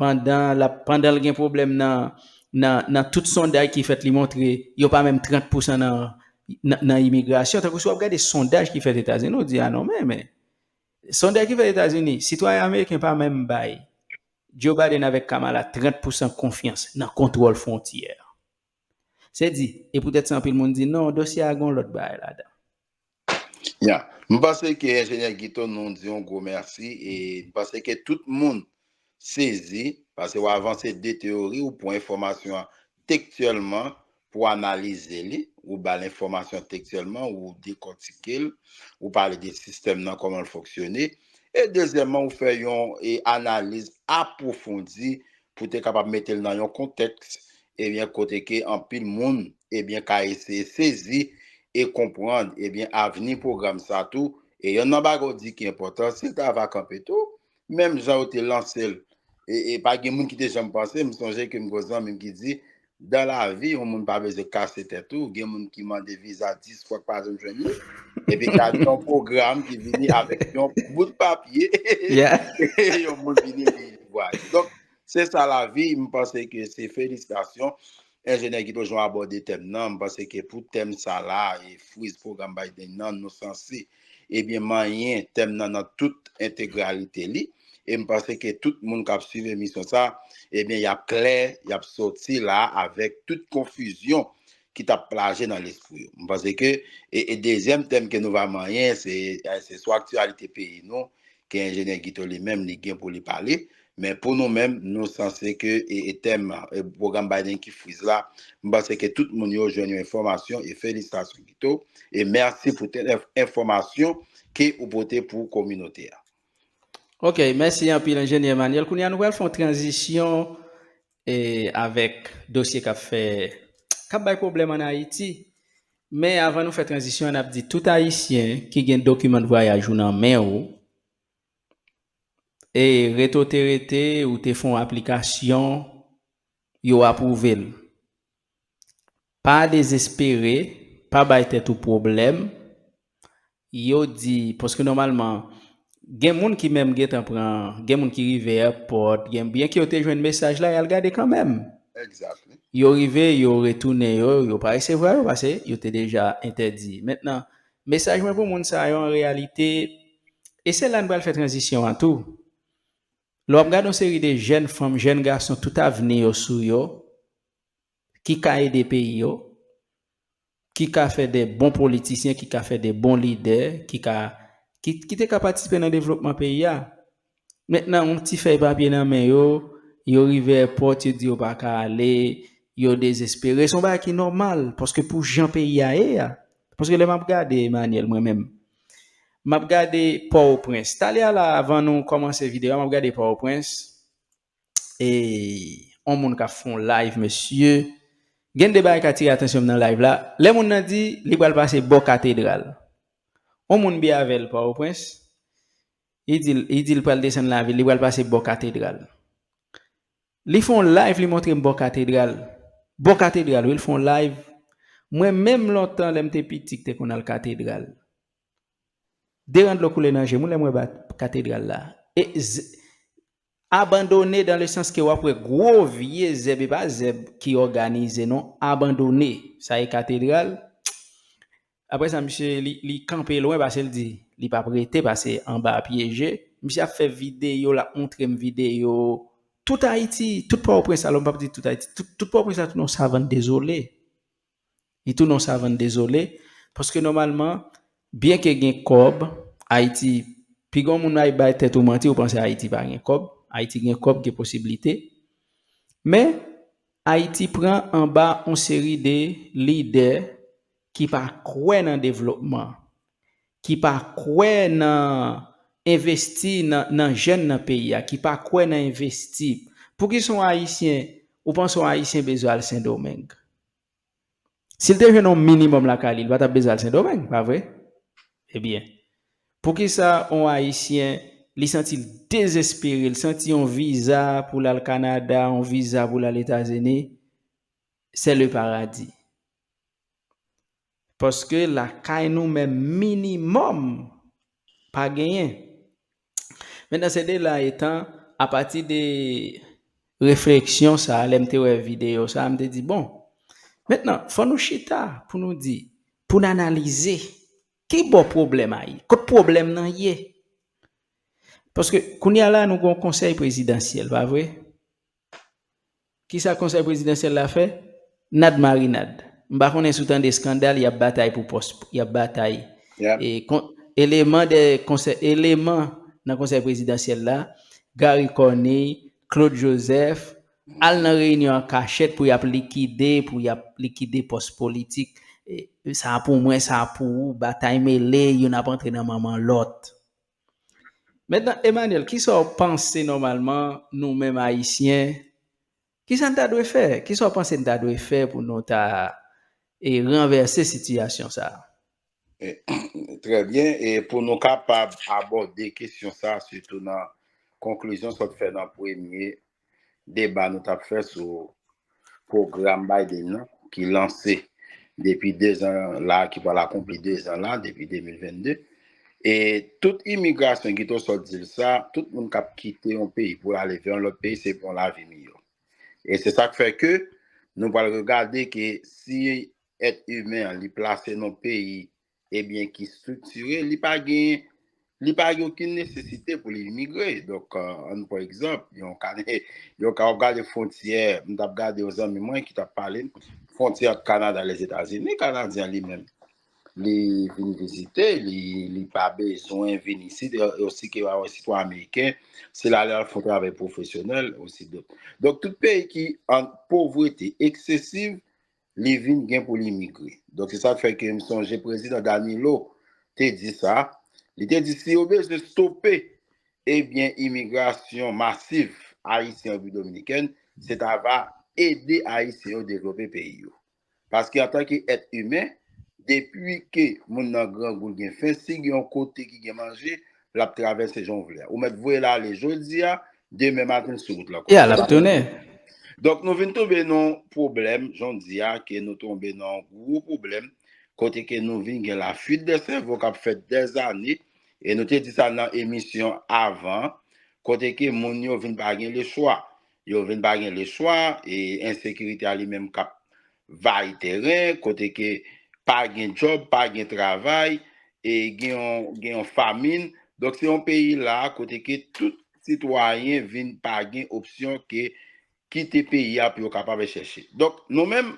Pandan l ap, pandan l gen pwoblèm nan, nan, nan tout sondaj ki fèt, li montre yo pa menm trant pousan nan, nan, nan imigrasyon. Tankou si w ap gade sondaj ki fèt Etazini, w di, "A non, men, men." Sondaj ki fèt Etazini, sitwayen ameriken pa menm bay Joe Biden avèk Kamala trant pousan konfyans nan kontwòl fwontyè a. Se di, e poutèt sa, anpil moun di, "Non, dosye a gen yon lòt bagay ladan." Ya, m panse ke enjenyè Guito, nou di yon gwo mèsi e m panse ke tout moun sezi, paske w avanse de teyori, ou pran enfòmasyon an tekstyèlman pou analize li, ou ba l enfòmasyon tekstyèlman, ou dekòtike l, ou pale de sistèm nan, kòman l fonksyone, e dezyèmman, ou fè yon e, analiz apwofondi pou te kapab mete l nan yon kontèks, ebyen, kote ke anpil moun, ebyen, ka eseye sezi e konprann, ebyen, avni pwogram sa tou. E yonn nan bagay ou di ki enpòtan, si l ta va kanpe tou, menm jan yo te lanse l, e, e pa gen moun ki te janm panse, m sonje ke m gon zanmi m ki di, dans la vie, yon moun pa bezwen kase tèt ou, gen moun ki mande viza dis fwa k pa janm jwenn li, epi gade yon pwogram ki vini avèk yon bout papye, Yeah. yon moun vini li, li vwaye. Donk, se sa lavi, m panse ke se felisitasyon. Enjenyè Guito, jan w abòde tèm nan, m panse ke pou tèm sa la, e friz pwogram Biden nan, nou sanse, ebyen, manyen tèm nan nan tout entegralite li. E m panse ke tout moun k ap swiv emisyon sa, ebyen, y ap klè, y ap soti la avèk tout konfizyon ki t ap plaje nan lespri yo. M panse ke, e, e dezyèm tèm ke nou va manyen, se, se sou aktyalite peyi nou, ke enjenyè Guito li menm, li gen pou li pale. Men pou nou menm, nou sanse ke, e, e tèm, e, pwogram Biden ki friz la, m panse ke tout moun yo jwenn yon enfòmasyon, e felisitasyon Guito, e mèsi pou tout enf-, enfòmasyon ke ou pote pou kominote a. Ok, mèsi anpil, enjenyè Emmanuel. Kounye a, nou pral fè yon tranzisyon e, avèk dosye k ap fè, k ap bay pwoblèm ann Ayiti. Men avan nou fè tranzisyon an, n ap di tout Ayisyen ki gen dokiman de vwayaj ou nan men ou, e rete w te rete, ou te fè yon aplikasyon, yo apwouve l. Pa dezespere, pa bay tèt ou pwoblèm. Yo di, paske nòmalman, gen moun ki menm gentan pran, gen moun ki rive èpòt, gen, byen ke yo te jwenn mesaj la, y al gade kanmenm. Exactly. Yo rive, yo retounen yo, yo pa resevwa yo, paske yo te deja entèdi. Mentnan, mesaj mwen pou moun sa yo, an reyalite, e se la n pral fè tranzisyon an tou. Lè w ap gade yon seri de jèn fanm, jèn gason, tout avni yo sou yo, ki ka ede peyi yo, ki ka fè de bon politisyen, ki ka fè de bon lidè, ki ka, ki, ki te ka patisipe nan devlopman peyi a. Mentnan, yon ti fèy papye nan men yo, yo rive èpòt, yo di yo pa ka ale, yo dezespere. Se yon bagay ki nòmal, paske pou jan peyi a ye a. Paske lè m ap gade, Emmanuel, mwen menm, m ap gade Pòtoprens. Talè a la, avan nou kòmanse videyo a, m ap gade Pòtoprens. E yon moun k ap fè yon live, mesye. Gen de bagay k atire atansyon m nan live la. Lè moun nan di li pral pase bò katedral. Yon moun byen avè l Pòtoprens. Li di, li di l pral desann lavil, li pral pase bò katedral. Li fè yon live, li montre m bò katedral. Bò katedral, wi, li fè yon live. Mwen menm lontan, lè m te piti, k te konn al katedral. De ran dlo koule nan je m, wi, lè m wè ba-, katedral la. E z-, abandone dans le sens ke w ap wè gwo vye zèb, e pa zèb ki òganize, non, abandone. Sa e katedral. Apre sa, misye, li, li kanpe lwen, paske l di li p ap rete, paske anba a pyeje. Misye ap fè videyo, l ap montre m videyo. Tout Ayiti, tout Pòtoprens la, m p ap di tout Ayiti, tout, tout Pòtoprens la tounen yon savann dezole. Li tounen yon savann dezole, paske nòmalman, byen ke gen kòb, Ayiti, pi gon moun ay bay tèt ou manti, ou panse Ayiti pa gen kòb. Ayiti gen kòb, gen posiblite. Men, Ayiti pran anba yon seri de lidè ki pa kwè nan devlopman, ki pa kwè nan envesti nan, nan jèn nan peyi a, ki pa kwè nan envesti. Poukisa yon Ayisyen, ou panse yon Ayisyen bezwen al Sendomeng? Si l te jwenn yon minimòm lakay li, li pa t ap bezwen al Sendomeng, pa vre? Ebyen, poukisa yon Ayisyen, li santi l dezespere, li santi yon viza pou l al Kanada, yon viza pou l al Etazini, c'est le paradis. Paske lakay nou menm minimòm pa genyen. Mentnan se de la etan, apati de refleksyon sa, lè m te wè videyo sa, m te di, bon, mentnan, fò nou chita pou nou di, pou n analize, ki bò pwoblèm a ye? Kot pwoblèm nan ye? Paske kounye a la, nou gen yon konsèy prezidansyèl, pa vre? Kisa konsèy prezidansyèl la fè? Nad marinad. M pa konnen si w tande eskandal, y ap batay pou pòs, y ap batay. E kon, eleman de konsèy, eleman nan konsèy prezidansyèl la, Garry Conille, Claude Joseph, al nan reyinyon an kachèt pou y ap likide, pou y ap likide pòs politik. E, sa pou mwen, sa pou ou, batay mele, youn ap antre nan manman lòt. Mentnan, Emmanuel, kisa w panse nòmalman nou menm Ayisyen? Kisa n ta dwe fè? Kisa w panse n ta dwe fè pou nou ta e ranvèse sitiyasyon sa a? Trè byen. E pou nou kapab abòde kesyon sa a, sitou nan konklizyon sa w t fè nan premye deba nou t ap fè sou pwogram Biden nan, ki lanse depi dezan la, ki pral akonpli dezan la, depi de mil vennde. E tout imigrasyon ki te sòt di l sa, tout moun k ap kite yon peyi pou l ale vè yon lòt peyi, se pou yon lavi miyò. E se sa k fè ke nou pral regade ke si èt imen an li plase nan yon peyi, ebyen, ki estriktire, li pa gen li pa gen okenn nesesite pou li imigre. Donk, ann pran egzanp, yon ka, yon ka w ap gade fwontyè, m t ap gade yon zanmi mwen ki t ap pale m, fwontyè ant Kanada e Lèzetazini, Kanadyen li menm, li vin vizite, li, li pa bezwen vin isit, e osi ke yon sitwayen ameriken, si l ale al fè yon travay pwofesyonèl, osi de. Donk, tout peyi ki an povrete eksesiv, li vin gen pou li imigre. Donk, se sa k fè ke m sonje prezidan Danilo te di sa. Li te di si yo bezwen stope, ebyen, imigrasyon masiv ayisyen Repiblik Dominikèn, se ta va ede Ayisyen yo devlope peyi yo. Paske antanke èt imen, depi ke moun nan grangou l gen fen, si gen yon kote ki gen manje, l ap travèse jan w vle a. Ou mèt voye l ale jodi a, demen maten l sou wout la. Ya, l ap tounen. Donk, nou vin tonbe nan yon pwoblèm, jan w di a, ke nou tonbe nan yon gwo pwoblèm, kote ke nou vin gen la fuite des cerveaux k ap fèt dèzane, e nou te di sa nan emisyon avan, kote ke moun yo vin pa gen lechwa. Yo vin pa gen lechwa, e ensekirite a li menm k ap vayi teren, kote ke pa gen djòb, pa gen travay, e gen yon, gen yon famin. Donk, se yon peyi la kote ke tout sitwayen vin pa gen opsyon ke kite peyi a pou yo kapab chèche. Donk, nou menm,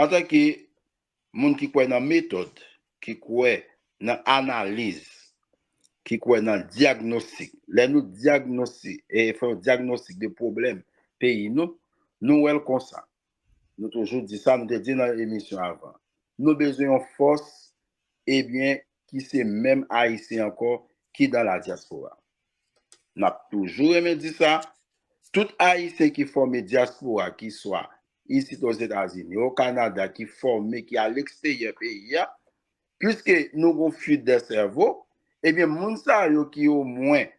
antanke moun ki kwè nan metòd, ki kwè nan analiz, ki kwè nan dyagnostik, lè nou dyagnostik, e fè yon dyagnostik de pwoblèm peyi nou, nou wè l konsa. Nou toujou di sa, nou te di nan emisyon avan. Nou bezwen yon fòs, ebyen, ki se menm Ayisyen ankò ki dans la diaspora. N ap toujou renmen di sa, tout Ayisyen ki fòme dyaspora, ki swa isit Ozetazini, o Kanada, ki fòme, ki a leksteryè peyi a, piske nou gon fuite des cerveaux, ebyen, moun sa yo ki omwen,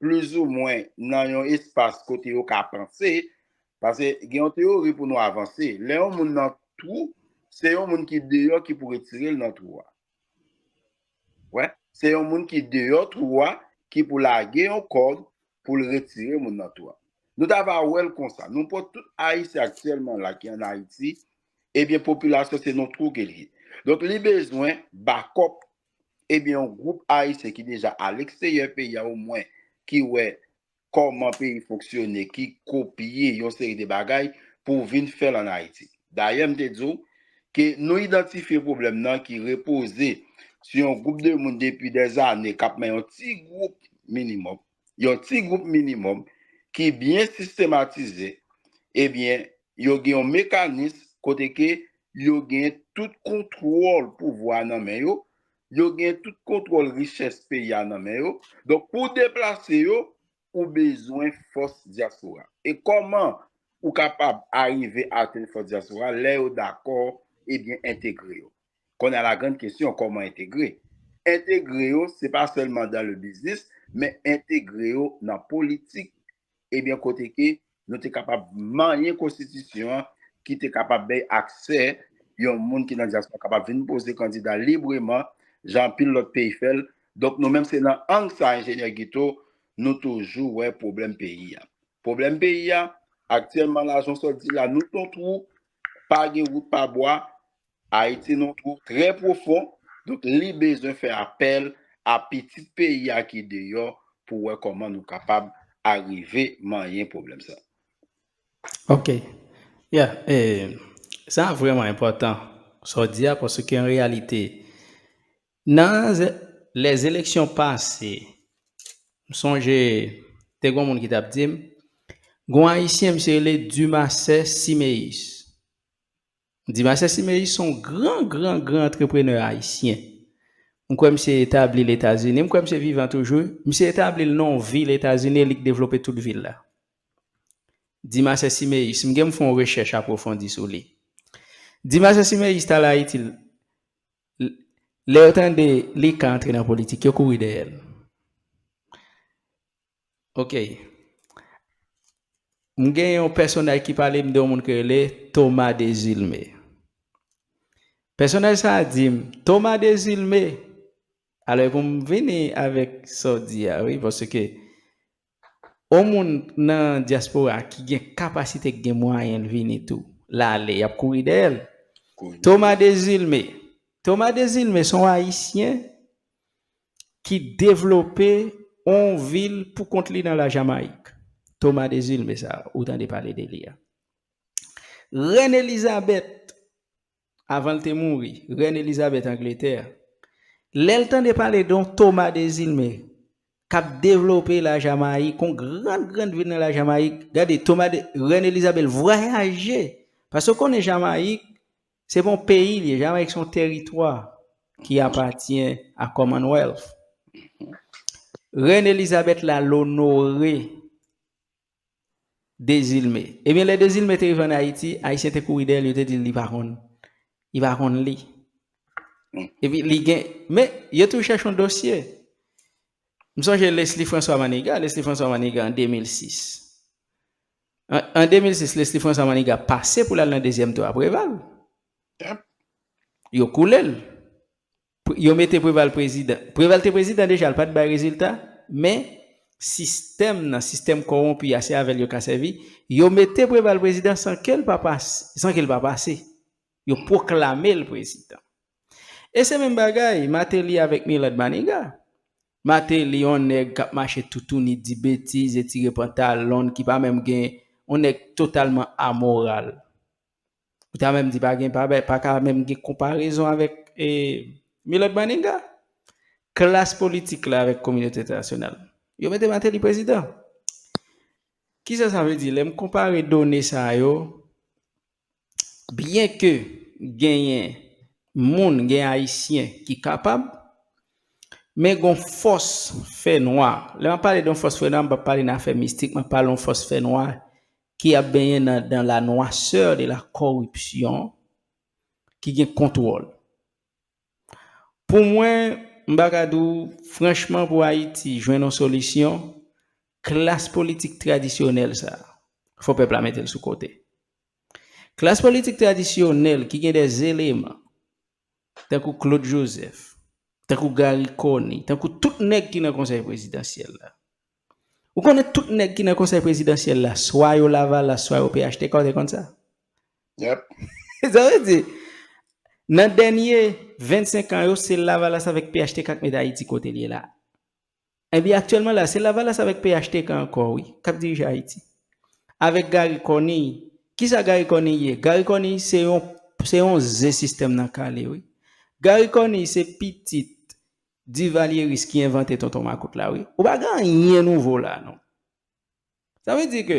plizoumwen, nan yon espas kote yo ka panse, paske gen yon teyori pou nou avanse. Lè yon moun nan twou, se yon moun ki deyò ki pou retire l nan twou a. Wè, se yon moun ki deyò twou a ki pou lage yon kòd pou l retire moun nan twou a. Nou ta va wè l konsa. Nou pran tout Ayisyen aktyèlman la ki ann Ayiti, ebyen, popilasyon se nan twou ke l ye. Donk, li bezwen bakòp, ebyen, yon gwoup Ayisyen ki deja a leksteryè peyi a, omwen, ki wè kòman peyi fonksyone, ki kopye yon seri de bagay pou vin fè l ann Ayiti. Dayè, m te di w ke nou idantifye pwoblèm nan ki repoze sou yon gwoup de moun depi dèzane k ap men yon ti gwoup minimòm, yon ti gwoup minimòm ki byen sistematize, ebyen, yo gen yon mekanis kote ke yo gen tout kontwòl pouvwa nan men yo, yo gen tout kontwòl richès peyi a nan men yo. Donk, pou w deplase yo, ou bezwen fòs dyaspora. E kòman ou kapab arive atenn fòs dyaspora lè yo dakò, ebyen, entegre yo? Kounye a la grande question, kòman entegre? Entegre yo, se pa sèlman dans le business, men entegre yo nan politik, ebyen, kote ke nou te kapab manyen konstitisyon an, ki te kapab bay aksè yon moun ki nan dyaspora kapab vin poze kandida libreman, jan anpil lòt peyi fè l. Donk, nou menm, se nan ang sa, Enjenyè Guito, nou toujou wè pwoblèm peyi a. Pwoblèm peyi a, aktyèlman, la, jan w sot di la, nou se yon twou, pa gen wout, pa bwa. Ayiti se yon twou trè pwofon. Donk, li bezwen fè apèl a pitit peyi a ki deyò pou wè kòman nou kapab arive manyen pwoblèm sa. Ok. Yeah, eh, sa vrèman enpòtan, sa w di a, paske an reyalite, nan ze- lè eleksyon pase, m sonje, te gen yon moun ki t ap di m, gen yon Ayisyen, misye rele Dumarsais Siméus. Dumarsais Siméus se yon gran, gran, gran antreprenè ayisyen. M kwè misye etabli l Etazini, m kwè misye vivan toujou. Misye etabli l nan yon vil Etazini, e li k devlope tout vil la. Dumarsais Siméus, m gen m fè yon rechèch apwofondi sou li. Dumarsais Siméus t al Ayiti, l- lè yo tande li ka antre nan politik, yo kouri dèyè l. Ok. M gen yon pèsonaj ki pale m de yon moun ki rele Thomas Désilmé. Pèsonaj sa a di m, Thomas Désilmé. Alò, e pou m vini avèk sa w di a, wi, paske yon moun nan dyaspora ki gen kapasite, ki gen mwayen, l vini tou, l ale, y ap kouri dèyè l. Thomas Désilmé. Thomas Désilmé se yon Ayisyen ki devlope yon vil pou kont li nan Lajamayik. Thomas Désilmé sa, ou tande pale de li a. Rèn Elizabèt, avan l te mouri, Rèn Elizabèt Angletè, lè l tande pale de yon Thomas Désilmé k ap devlope Lajamayik, yon grann, grann vil nan Lajamayik, gade, Thomas de, Rèn Elizabèt vwayaje, paske w konnen Jamayik, se pa yon peyi li ye, Jamayik se yon teritwa ki apatyen a Commonwealth. Rèn Elizabèt la l onore Désilmé. Ebyen, lè Désilmé te rive ann Ayiti, Ayisyen te kouri dèyè l, yo te di l li pa konn, li pa konn li. Epi li gen, men yo tou chèche yon dosye. M sonje Leslie François Manigat, Leslie François Manigat an de mil sis. An, an de mil sis, Leslie François Manigat pase pou l al nan dezyèm tou a Preval. Yo koule l. Pre- Yo mete Preval prezidan. Preval te prezidan deja, l pa t bay rezilta, men sistèm nan, sistèm kòwonpi a, se avè l yo ka sèvi. Yo mete Preval prezidan san ke l pa pase, san ke l pa pase. Yo pwoklame l prezidan. E se menm bagay, Martelly avèk Milord Manigat. Martelly, yon nèg k ap mache toutouni, di betiz, etire pantalon, ki pa menm gen, yon nèg totalman amoral. Ou ta menm di pa gen, pa, pa ka menm gen konparezon avèk e, Milord Manigat. Klas politik la avèk kominote entènasyonal. Yo mete Martelly prezidan. Kisa sa vle di? Lè m konpare done sa yo, byen ke genyen moun, gen Ayisyen ki kapab, men gon fòs fènwa. Lè m ap pale de yon fòs fènwa, m p ap pale nan afè mistik, m ap pale yon fòs fènwa ki ap benyen nan dans la noirceur de la corruption, ki gen kontwòl. Pou mwen, m pa ka di w, franchman, pou Ayiti jwenn yon solisyon, klas politik tradisyonèl sa, fò pèp la mete l sou kote. Klas politik tradisyonèl ki gen de eleman, tankou Claude Joseph, tankou Garry Conille, tankou tout nèg ki nan konsèy prezidansyèl la. Ou konnen tout nèg ki nan konsèy prezidansyèl la, swa yo Lavalas, swa yo P H T K, ou te konn sa? Yep. Sa vle di, nan dènye vennsenk an yo, se Lavalas avèk P H T K k mete Ayiti kote l ye la. Ebyen, aktyèlman la, se Lavalas avèk P H T K ankò, wi, k ap dirije Ayiti. Avèk Garry Conille. Kisa Garry Conille ye? Garry Conille se yon, se yon ze sistèm nan kale, wi. Garry Conille se pitit divalyeris ki envante tonton makout la, wi. Ou pa gen anyen nouvo la, non. Sa vle di ke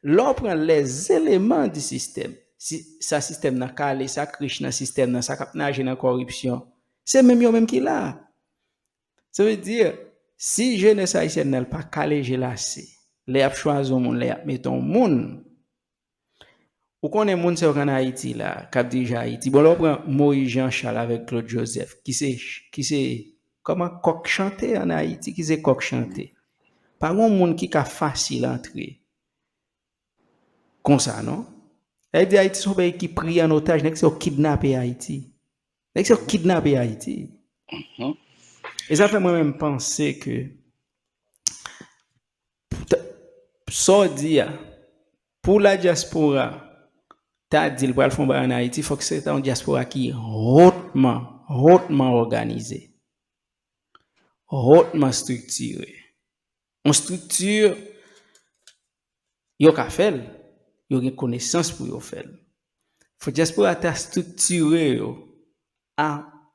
lè w pran les éléments du système, si, sa sistèm nan kale, sa k rich nan sistèm nan, sa k ap naje nan kòripsyon, se menm yo menm ki la. Sa vle di, si jenès ayisyèn nan pa kale je l ase, lè y ap chwazi yon moun, lè y ap mete yon moun, ou konnen moun sa yo k ann Ayiti la, k ap dirije Ayiti. Bon, lè w pran Moïse Jean Charles avèk Claude Joseph, ki se, ki se, kòman, kòk chante ann Ayiti, ki se kòk chante. Pa gen yon moun ki ka fasil antre konsa, non. Sa vle di Ayiti se yon peyi ki pri an otaj, nèg sa yo kidnape Ayiti. Nèg sa yo kidnape Ayiti. E sa fè mwen menm panse ke sa w di a, pou la dyaspora ta di l pral fè yon bagay ann Ayiti, fòk se ta yon dyaspora ki hotman, hotman òganize, hotman estrikti. Yon estrikti, yo ka fè l, yo gen konesans pou yo fè l. Fò dyaspora ta estrikti yo a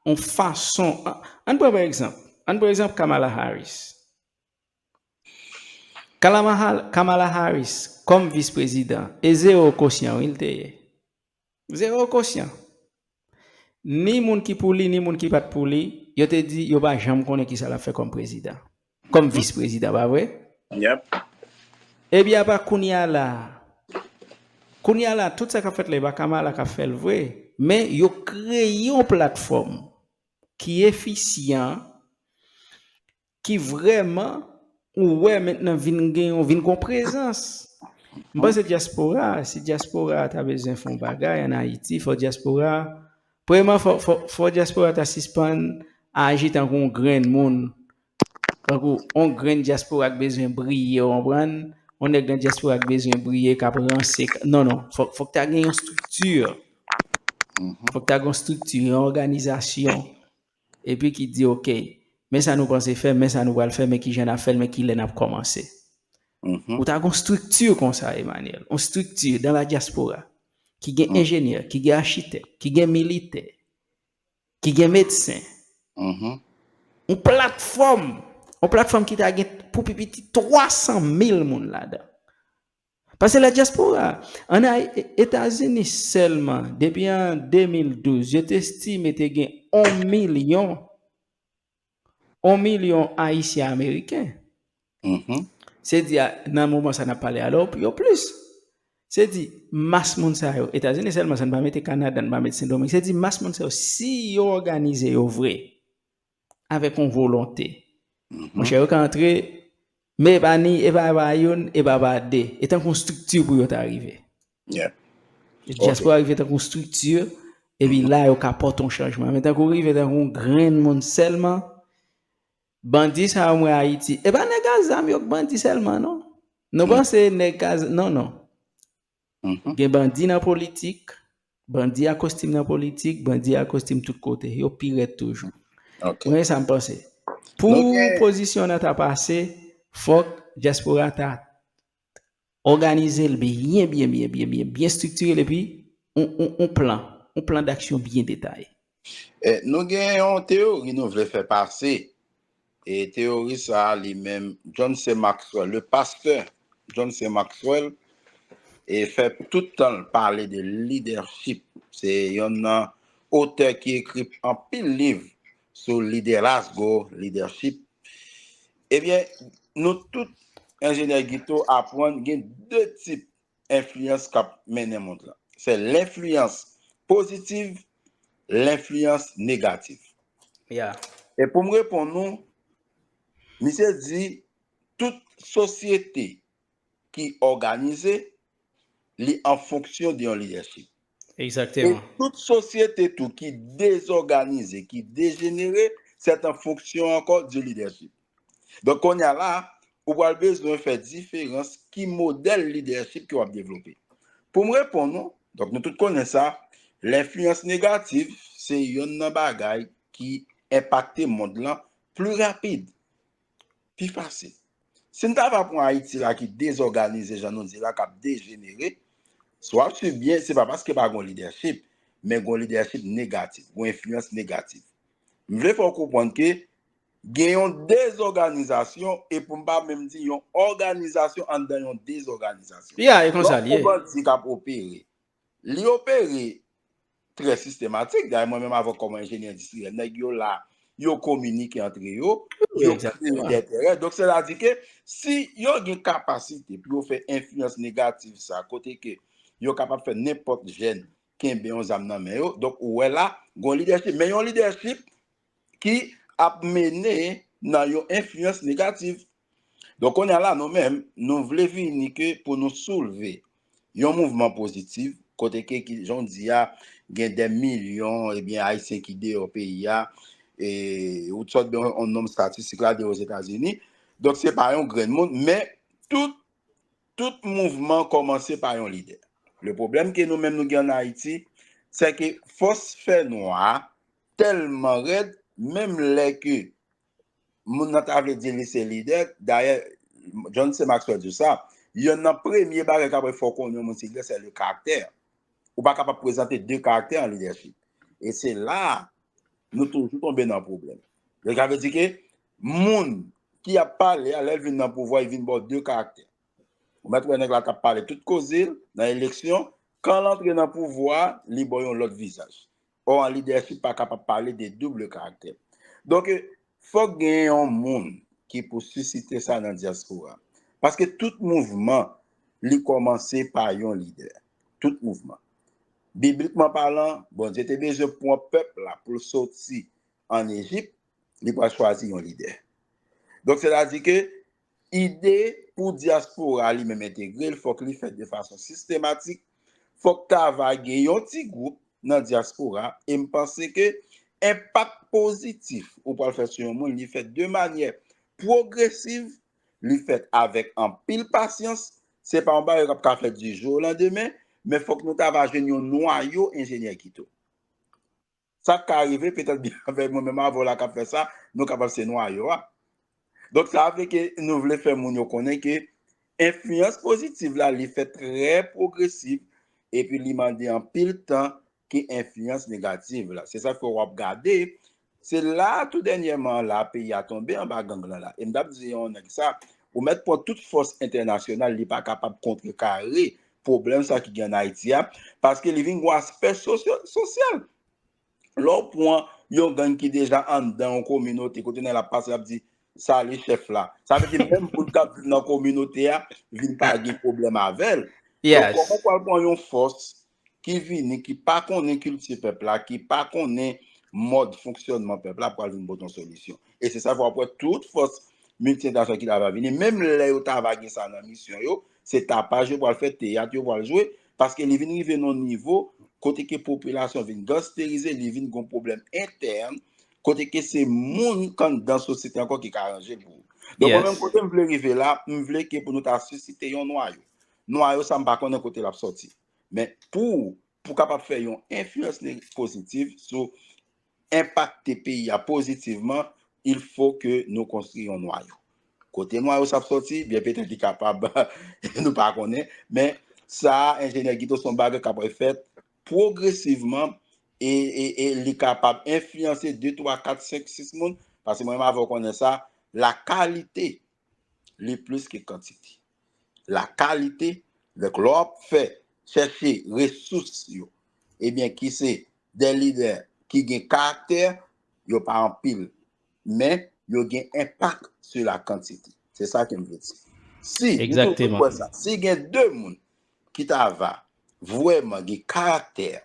yon fason. Ann pran pa egzanp, ann pran egzanp Kamala Harris. Kamala Harris kòm vis prezidan, e zewo kosyan wi l te ye. Zewo kosyan. Ni moun ki pou li, ni moun ki pa t pou li, yo te di yo pa janm konnen kisa l ap fè kòm prezidan, kòm vis prezidan, pa vre? Epi apa kounye a la, kounye a la, tout sa k ap fèt la, e pa Kamala k ap fè l vre, men yo kreye yon platfòm ki efisyan, ki vrèman, ou wè mentnan vin gen yon, vin gon prezans. M panse dyaspora, si dyaspora ta bezwen fè yon bagay ann Ayiti, fò dyaspora, premyèman, fò, fò, fò dyaspora ta sispann aji tankou yon grenn moun, tankou yon grenn dyaspora k bezwen briye, w konprann? Yon nèg nan dyaspora k bezwen briye, k ap ranse, k- non, non, fòk, fòk ta gen yon estrikti. Fòk ta gen yon estrikti, yon òganizasyon. Epi ki di, oke, men sa nou panse fè, men sa nou pral fè, men kijan n ap fè l, men kilè n ap kòmanse. Ou ta gen yon estrikti konsa, Emmanuel, yon estrikti dans la diaspora, ki gen enjenyè, ki gen achitèk, ki gen militè, ki gen medsen. Yon platfòm, yon platfòm ki ta gen pou pi piti twa san mil moun ladan. Paske la dyaspora, ann Etazini sèlman, depi an de mil douz, yo te estime te gen yon milyon, yon milyon Ayisyen Ameriken. Se di, a, nan moman sa n ap pale a la, yo plis. Se di, mas moun sa yo, Etazini sèlman, sa n pa mete Kanada, n pa mete Sendomeng, se di, mas moun sa yo, si yo òganize yo vre, avèk yon volonte, monchè, yo ka antre, men e pa ni, e pa, e pa youn, e pa, pa de. E tankou yon estrikti pou yo ta rive. Dyaspora rive tankou yon estrikti, epi la, yo ka pote yon chanjman. Men tankou rive tankou yon grenn moun sèlman, bandi sa yo m wè Ayiti, e pa nèg a zam yo k bandi sèlman, non. Nou panse nèg a z- non, non. Gen bandi nan politik, bandi a kostim nan politik, bandi a kostim tout kote. Yo pi rèd toujou. Mwen, sa m panse. Pou pozisyon an ta pase, fòk dyaspora ta òganize l byen, byen, byen, byen, byen, byen estrikti l, epi yon, yon, yon plan, yon plan daksyon byen detaye. E, nou gen yon teyori nou vle fè pase. E teyori sa a, li menm, John C. Maxwell, le pasteur John C. Maxwell, e fè tout tan l pale de leadership. Se yonn nan otè ki ekri anpil liv sou liderazgo, leadership. Ebyen, nou tout, enjenyè Guito, aprann gen de tip enfliyans k ap mennen mond lan. Se lenfliyans pozitiv, lenfliyans negatif. E pou m reponn nou, misye di tout sosyete ki òganize, li an fonksyon de yon lidèchip. E tout sosyete tou ki dezòganize, ki dejenere, se an fonksyon ankò di lidèchip. Donk, kounye a la, ou pral bezwen fè diferans ki modèl lidèchip ke w ap devlope. Pou m reponn ou, donk, nou tout konnen sa, lenfliyans negatif se yonn nan bagay ki enpakte mond lan pli rapid, pi fasil. Si n ta va pran Ayiti la ki dezòganize, jan nou di la, k ap dejenere, si w ap swiv byen, se pa paske pa gon lidèchip, men gon lidèchip negatif, gon enfliyans negatif. M vle fè w konprann ke gen yon dezòganizasyon, e pou m pa menm di yon òganizasyon anndan yon dezòganizasyon. Ya, e konsa l ye. Lè w gon bandi k ap opere, li opere trè sistematik. Dayè, mwen menm avè w kòm enjenyè endistriyèl, nèg yo la, yo kominike antre yo, yo kreye dè tèren. Donk, sètadi ke si yo gen kapasite pou yo fè enfliyans negatif sa, kote ke yo kapab fè nenpòt jèn kenbe yon zam nan men yo, donk, ou wè la, gon lidèchip. Men yon lidèchip ki ap mennen nan yon enfliyans negatif. Donk, kounye a la, nou menm, nou vle vini ke pou nou soulve yon mouvman pozitif, Kote ke, ki, jan w di a, gen dè milyon, ebyen, Ayisyen ki deyò peyi a, e ou t sot ben yon nonm estatistik la de Ozetazini. Donk, se pa yon grenn moun, men tout, tout mouvman kòmanse pa yon lidè. Le pwoblèm ke nou menm nou gen ann Ayiti, se ke fòs fènwa a tèlman rèd, menm lè ke moun nan ta vle di li se lidè, dayè, John C. Maxwell di sa, yonn nan premye bagay k ap fè w konnen yon moun se lidè, se le karaktè. Ou pa kapab prezante de karaktè an lidèchip. E se la a, nou toujou tonbe nan pwoblèm. Donk, sa vle di ke moun ki ap pale a, lè l vin nan pouvwa, li vin ba w de karaktè. Ou mèt wè nèg la t ap pale tout koze l nan eleksyon, kan l antre nan pouvwa a, li ba w yon lòt vizaj. Ò, an lidèchip pa kapab pale de double karaktè. Donk, fòk gen yon moun ki pou sisite sa nan dyaspora. Paske tout mouvman, li kòmanse pa yon lidè. Tout mouvman. Biblikman palan, Bondye te bezwen pran pèp la pou l soti ann Ejip, li pral chwazi yon lidè. Donk, sètadi ke ide pou dyaspora li menm entegre l, fòk li fèt de fason sistematik, fòk ta va gen yon ti gwoup nan dyaspora, e m panse ke enpak pozitif ou pral fè sou yon moun, li fèt de manyè pwogresiv, li fèt avèk anpil pasyans, se pa yon bagay k ap ka fèt di jou o landemen, men fòk nou ta va jwenn yon nwayo enjenyè Guito. Sa k ka rive, petèt byen avèk mwen menm avè w la k ap fè sa, nou kapab se nwayo a. Donk, sa vle ke nou vle fè moun yo konnen ke enfliyans pozitiv la, li fèt trè pwogresiv, epi li mande anpil tan ke enfliyans negativ la. Se sa k fè w ap gade, se la, tou dènyèman la, peyi a tonbe anba gang lan la. E m t ap di yon nèg sa, ou mèt pran tout fòs entènasyonal, li pa kapab kontrekare pwoblèm sa ki gen ann Ayiti a, paske li vin gen yon aspè sosyo-, sosyal. Lè w pran yon gang ki deja anndan yon kominote, kote nèg la ap pase, l ap di, "Sali chèf la." Sa vle di menm moun k ap viv nan kominote a vin pa gen pwoblèm avè l. Donk, kòman w pral pran yon fòs ki vini, ki pa konnen kilti pèp la, ki pa konnen mòd fonksyònman pèp la, pral vin pote yon solisyon? E se sa fè w ap wè tout fòs miltinasyonal ki ta va vini, menm lè yo ta va gen sa nan misyon yo, se tapaj yo pral fè, teyat yo pral jwe, paske li vin rive nan yon nivo kote ke popilasyon vin gangsterize, li vin gen pwoblèm entèn, kote ke se moun k anndan sosyete ankò ki ka ranje l pou ou. Donk, mwen menm, kote m vle rive la, m vle ke pou nou ta sisite yon nwayo. Nwayo sa, m pa konnen kote l ap sòti. Men pou, pou kapab fè yon enfliyans ne-, pozitiv sou enpakte peyi a pozitivman, il faut que nou konstwi yon nwayo. Kote nwayo sa ap sòti, byen petèt li kapab, nou pa konnen, men sa, enjenyè Guito, se yon bagay k ap fèt pwogresivman e, e, e li kapab enfliyanse de, twa, kat, senk, sis moun, paske mwen menm avè w konnen sa, la kalite li plis ke kantite. La kalite, donk lè w ap fè, chèche resous yo, ebyen ki se de lidè ki gen karaktè, yo pa anpil, men yo gen enpak sou la kantite. Se sa ke m vle di. Si, nou toujou kwè sa, si gen de moun ki ta va vrèman gen karaktè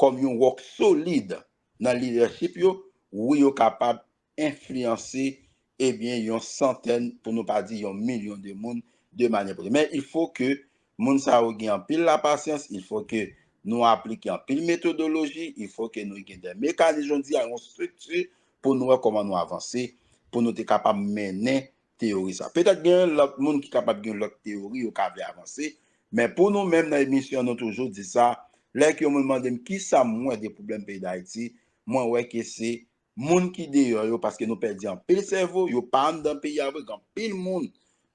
kòm yon wòk solid nan lidèchip yo, wi, yo kapab enfliyanse, ebyen, yon santèn, pou nou pa di yon milyon de moun de manyè pozitif. Men, il faut que moun sa yo gen anpil lapasyans, il faut que nou aplike anpil metodoloji, il faut que nou gen de mekanis, jan w di a, yon estrikti pou nou wè kòman nou avanse, pou nou te kapab mennen teyori sa. Petèt gen lòt moun ki kapab gen lòt teyori, yo ka vle avanse, men pou nou menm nan emisyon, nou toujou di sa, lè ke yon moun mande m kisa m wè de pwoblèm peyi Dayiti, mwen wè ke se moun ki deyò yo, paske nou pèdi anpil sèvo, yo pa anndan peyi a vre, gen anpil moun,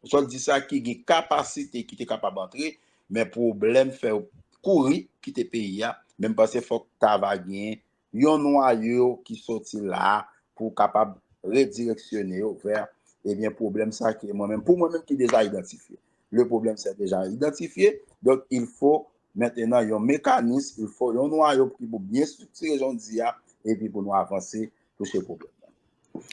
sa w di sa, ki gen kapasite, ki te kapab antre, men pwoblèm fè yo kouri kite peyi a, men m panse fòk ta va gen yon nwayo ki soti la a pou kapab redireksyone yo vè, ebyen, pwoblèm sa ke mwen menm, pou mwen menm ki deja idantifye. Le problème c'est déjà identifié, donc il faut maintenant yon mekanis, il faut yon nwayo ki pou byen estriktire, jan w di a, epi pou nou avanse touche pwoblèm nan.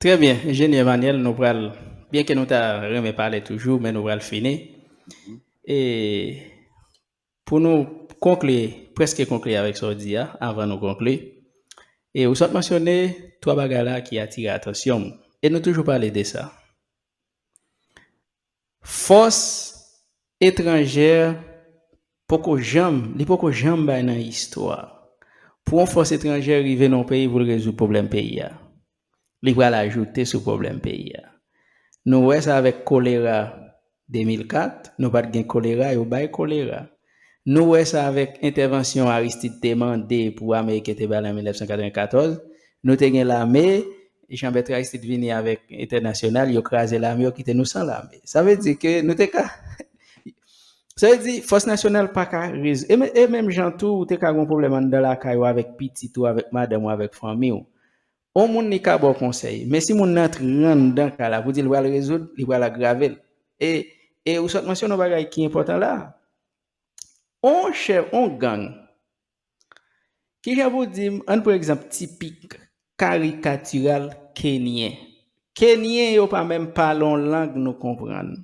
Trè byen, Enjenyè Emmanuel, nou pral, byen ke nou ta renmen pale toujou, men nou pral fini. E pou nou konkli, prèske konkli avèk sa w di a, anvan nou konkli, e ou sot mansyone twa bagay la ki atire atansyon m. E nou toujou pale de sa. Fòs etranjè poko janm, li poko janm bay nan istwa. Pou yon fòs etranjè rive nan yon peyi pou l rezoud pwoblèm peyi a, li pral ajoute sou pwoblèm peyi a. Nou wè sa avèk kolera de mil kat, nou pa t gen kolera, yo bay kolera. Nou wè sa avèk entèvansyon Aristide te mande pou Ameriken te ba l an mil nèf san katrevenkatòz, nou te gen lame, Jean Bertrand Aristide vini avèk entènasyonal, yo kraze lame, yo kite nou san lame. Sa vle di ke nou te ka Sa vle di, fòs nasyonal pa ka rezoud. E, men- e menm jan tou, ou te ka gen yon pwoblèm anndan lakay ou avèk pitit ou, avèk madanm ou, avèk fanmi w. On moun li ka ba w konsèy. Men si moun nan antre anndan kay la, pou di l pral rezoud, li pral agrave l. E, e ou sot mansyone yon bagay ki enpòtan la. On chèf, on gang, Kijan pou di m, ann pran egzanp tipik, karikatiral, kenyen. Kenyen yo pa menm pale yon lang nou konprann.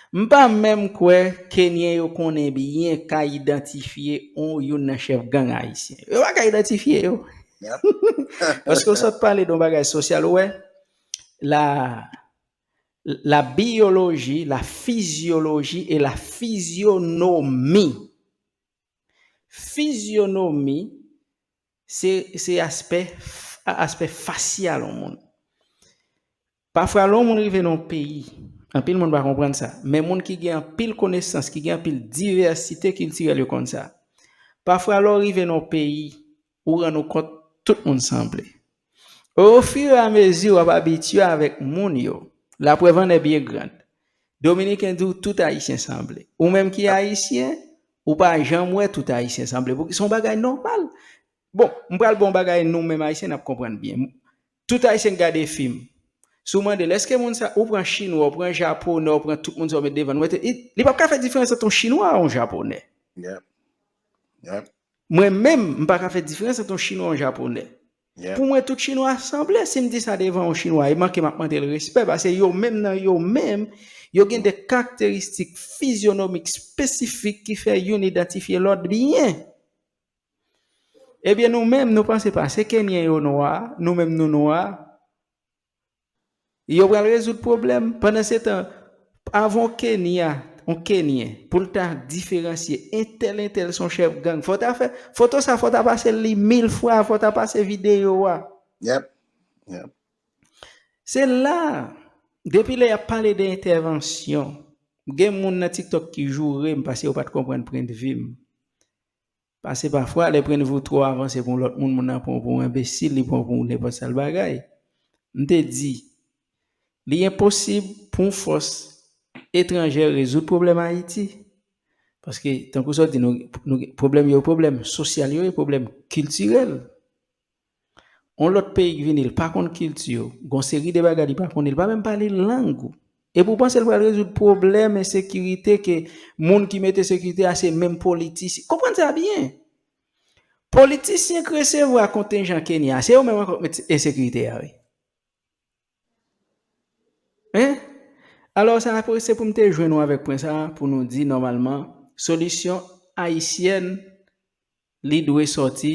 M pa menm kwè kenyen yo konnen byen ka idantifye yon youn nan chèf gang ayisyen. Yo pa ka idantifye yo. Paske w sot pale de yon bagay sosyal, ou wè, la, la biyoloji, la fizyoloji e la fizyonomi. Fizyonomi, se, se aspè, aspè fasyal yon moun. Pafwa, lè yon moun rive nan yon peyi, anpil moun pa konprann sa, men moun ki gen anpil konesans, ki gen anpil divèsite kiltirèl, yo konn sa. Pafwa, lè w rive nan yon peyi, ou rann ou kont tout moun sanble. Ofiramezi w ap abitye avèk moun yo, laprèv an è byen grand. Dominiken di w tout Ayisyen sanble. Ou menm ki Ayisyen, ou pa janm wè tout Ayisyen sanble. Pou ki se yon bagay nòmal. Bon, m pral ba w yon bagay nou menm Ayisyen n ap konprann byen. Tout Ayisyen k gade fim. Si w mande l, èske moun sa, ou pran Chinwa, ou pran Japonè, ou pran tout moun sa ou met devan nou, li, li p ap ka fè diferans ant yon Chinwa ak yon Japonè. Mwen menm, m pa ka fè diferans ant yon Chinwa ak yon Japonè. Pou mwen, tout Chinwa sanble. Si m di sa devan yon Chinwa, e manke m ap mande l respè, paske yo menm nan yo menm, yo gen de karakteristik fizyonomik espesifik ki fè youn idantifye lòt byen. Ebyen, nou menm, nou panse pa se Kenyen yo nwa, nou menm nou nwa. Yo pral rezoud pwoblèm. Pandansetan, avan yon Kenya, yon Kenyen, pou l ta diferansye entèl, entèl se yon chèf gang, fò w ta fè, foto sa, fò w ta pase li mil fwa, fò w ta pase videyo a. Se la, depi lè y ap pale de entèvansyon, gen moun nan TikTok ki joure m paske yo pa t konprann pwendvi m. Paske pafwa, lè pwendvi w twò avanse pou yon lòt moun, moun nan pran w pou yon enbesil, li pran w pou nenpòt sal bagay. M te di, li enposib pou yon fòs etranjè rezoud pwoblèm Ayiti. Paske, tankou sa w di, nou, nou, pwoblèm yo, pwoblèm sosyal yo, e pwoblèm kiltirèl. On lòt peyi k vini, l pa konn kilti w, gon seri de bagay li pa konnen, li pa menm pale lang ou. Epi w panse l pral rezoud pwoblèm ensekirite ke moun ki mete sekirite a se menm politisyen. Konprann sa byen. Politisyen k resevwa kontenjan Kenya, se yo menm ankò k met ensekirite a, wi. Hein? Alò, sa, se pou m te jwenn ou avèk pwen sa, pou nou di nòmalman, solisyon ayisyèn li dwe sòti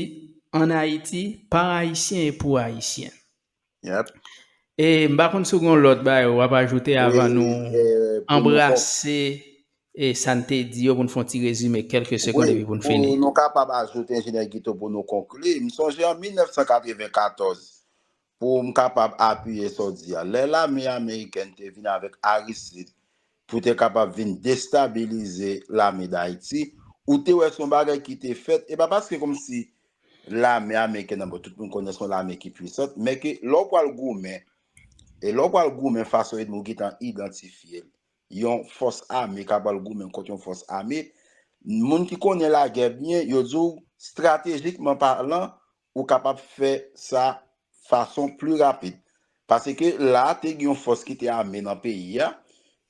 ann Ayiti, pa Ayisyen e pou Ayisyen. E m pa konn si w gen yon lòt bagay w ap ajoute avan nou anbrase e sa n te di yo pou n fè yon ti rezime, kèlke segonn epi pou n fini. Wi, pou nou kapab ajoute, Enjenyè Guito, pou nou konkli. M sonje an mil nèf san katrevenkatòz, pou m kapab apiye sa w di a. Lè lame amerikèn te vin avèk Aristide pou te kapab vin destabilize lame Dayiti, ou te wè se yon bagay ki te fèt, e pa paske kòmsi lame amerikèn nan, bon, tout moun konnen se yon lame ki pwisan, men ke lè w pral goumen, e lè w pral goumen fason Edmond gentan idantifye l, yon fòs ame k ap pral goumen kont yon fòs ame, moun ki konnen lagè byen, yo di w, estratejikman palan, ou kapab fè sa fason pli rapid. Paske la, te gen yon fòs ki te ame nan peyi a,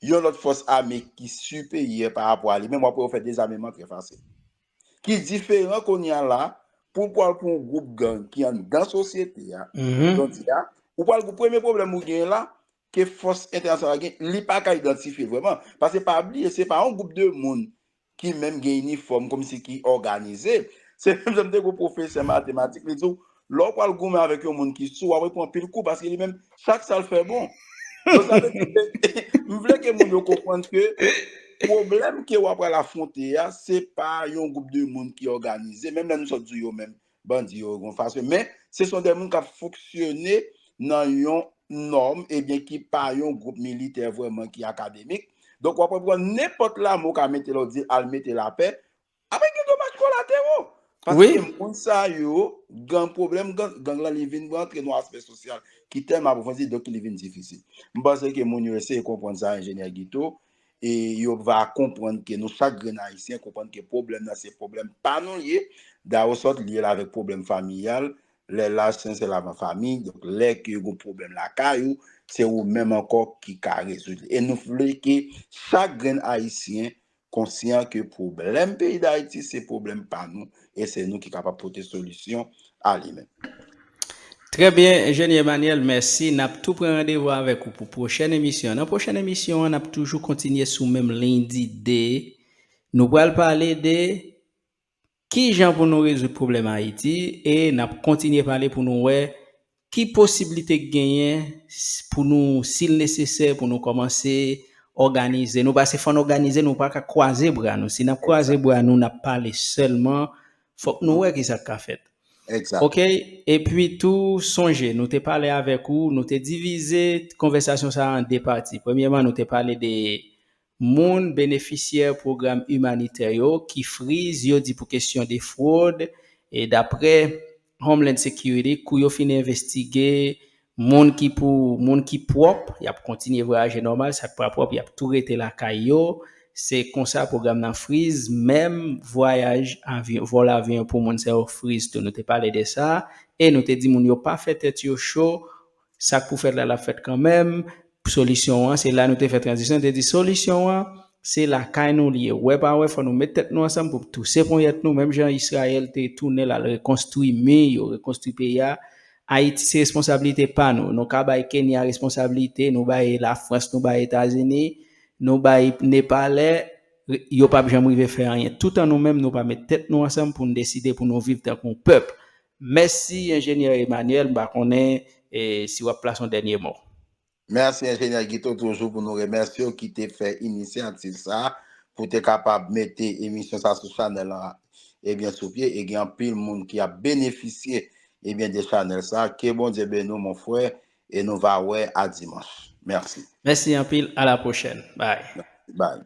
yon lòt fòs ame ki siperyè pa rapò a li menm, w ap wè yo fè dezameman trè fasil. Ki diferan kounye a la, pou w pral pou yon gwoup gang ki anndan sosyete a, jodi a, ou pral pou premye pwoblèm ou genyen la, ke fòs entènasyonal gen, li pa ka idantifye l vrèman. Paske pa bliye, se pa yon gwoup de moun ki menm gen inifòm kòmsi ki òganize. Se menm jan m te gen yon pwofesè matematik, li di w, lè w pral goumen avèk yon moun ki sou, w ap pran anpil kou paske li menm, chak sa l fè bon. Donk, sa vle di ke, m vle ke moun yo konprann ke Pwoblèm ke w ap pral afwonte a, se pa yon gwoup de moun ki òganize, menm lè nou sot di yo menm, bandi yo, yon fason, men se son de moun k ap fonksyone nan yon nòm, ebyen, ki pa yon gwoup militè vrèman ki akademik. Donk, w ap pran nenpòt lame w ka mete la, w di l al mete lapè, apre gen domaj kolatero. Paske moun sa yo, gang pwoblèm, gang, gang lan li vin rantre nan aspè sosyal ki tèlman apwofondi, donk li vin difisil. M panse ke moun yo eseye konprann sa, enjenyè Guito, e yo va konprann ke nou chak grenn Ayisyen konprann ke pwoblèm nan se pwoblèm pa nou l ye, dayè sòt li ye l avèk pwoblèm famiyal, lè laj se yon sèl avan fanmi, donk lè ke yon pwoblèm lakay ou, se ou menm ankò ki ka rezoud li. E nou vle ke chak grenn Ayisyen konsyan ke pwoblèm peyi Dayiti se pwoblèm pa nou e se nou ki kapab pote solisyon a li menm. Trè byen, Enjenyè Emmanuel, mèsi. N ap tou pran randevou avèk ou pou pwochèn emisyon. Nan pwochèn emisyon an, n ap toujou kontinye sou menm liy dide. Nou pral pale de ki jan pou nou rezoud pwoblèm Ayiti e n ap kontinye pale pou nou wè ki posiblite k genyen s- pou nou, si l nesesè, pou nou kòmanse òganize nou. Paske fò n òganize nou, pa ka kwaze bra nou. Si n ap kwaze bra nou, n ap pale sèlman, fòk nou wè ki sa k ka fèt. Egzak. Ok, epi tou, sonje, nou te pale avèk ou, nou te divize konvèsasyon sa a an de pati. Premyèman, nou te pale de moun benefisyè pwogram imanitè yo ki friz, yo di pou kesyon de fwod, e daprè Homeland Security, kou yo fin envestige, moun ki pou, moun ki pwòp, y ap kontinye vwayaje nòmal, sa k pa pwòp, y ap tou rete lakay yo. Se konsa pwogram nan friz, menm vwayaj avyon, vòl avyon pou moun sa yo friz tou. Nou te pale de sa, e nou te di moun yo pa fè tèt yo cho, sa k pou fèt la, l ap fèt kanmenm. Solisyon an, se la nou te fè tranzisyon, nou te di solisyon an, se lakay nou li ye. Wè pa wè, fò nou met tèt nou ansanm pou touse ponyèt nou, menm jan Izrayèl te tounen l al rekonstwi mi yo, rekonstwi peyi a. Ayiti se responsablite pa nou. Nou ka bay Kenya responsablite, nou bay Lafrans, nou bay Etazini, nou bay Nepalè, yo p ap janm rive fè anyen. Toutan nou menm, nou pa met tèt nou ansanm pou n deside pou nou viv tankou yon pèp. Mèsi, Enjenyè Emmanuel. M pa konnen e, si w ap plase yon dènye mo. Mèsi, Enjenyè Guito, toujou pou nou remèsye w ki te fè inisyativ sa a, pou te kapab mete emisyon sa a sou chanèl la, ebyen, sou pye, e gen anpil moun ki ap benefisye, ebyen, de chanèl sa a. Ke Bondye beni w, mon frè, e nou va wè a dimanch. Mèsi. Mèsi anpil, a la pwochèn. Bye. Bye.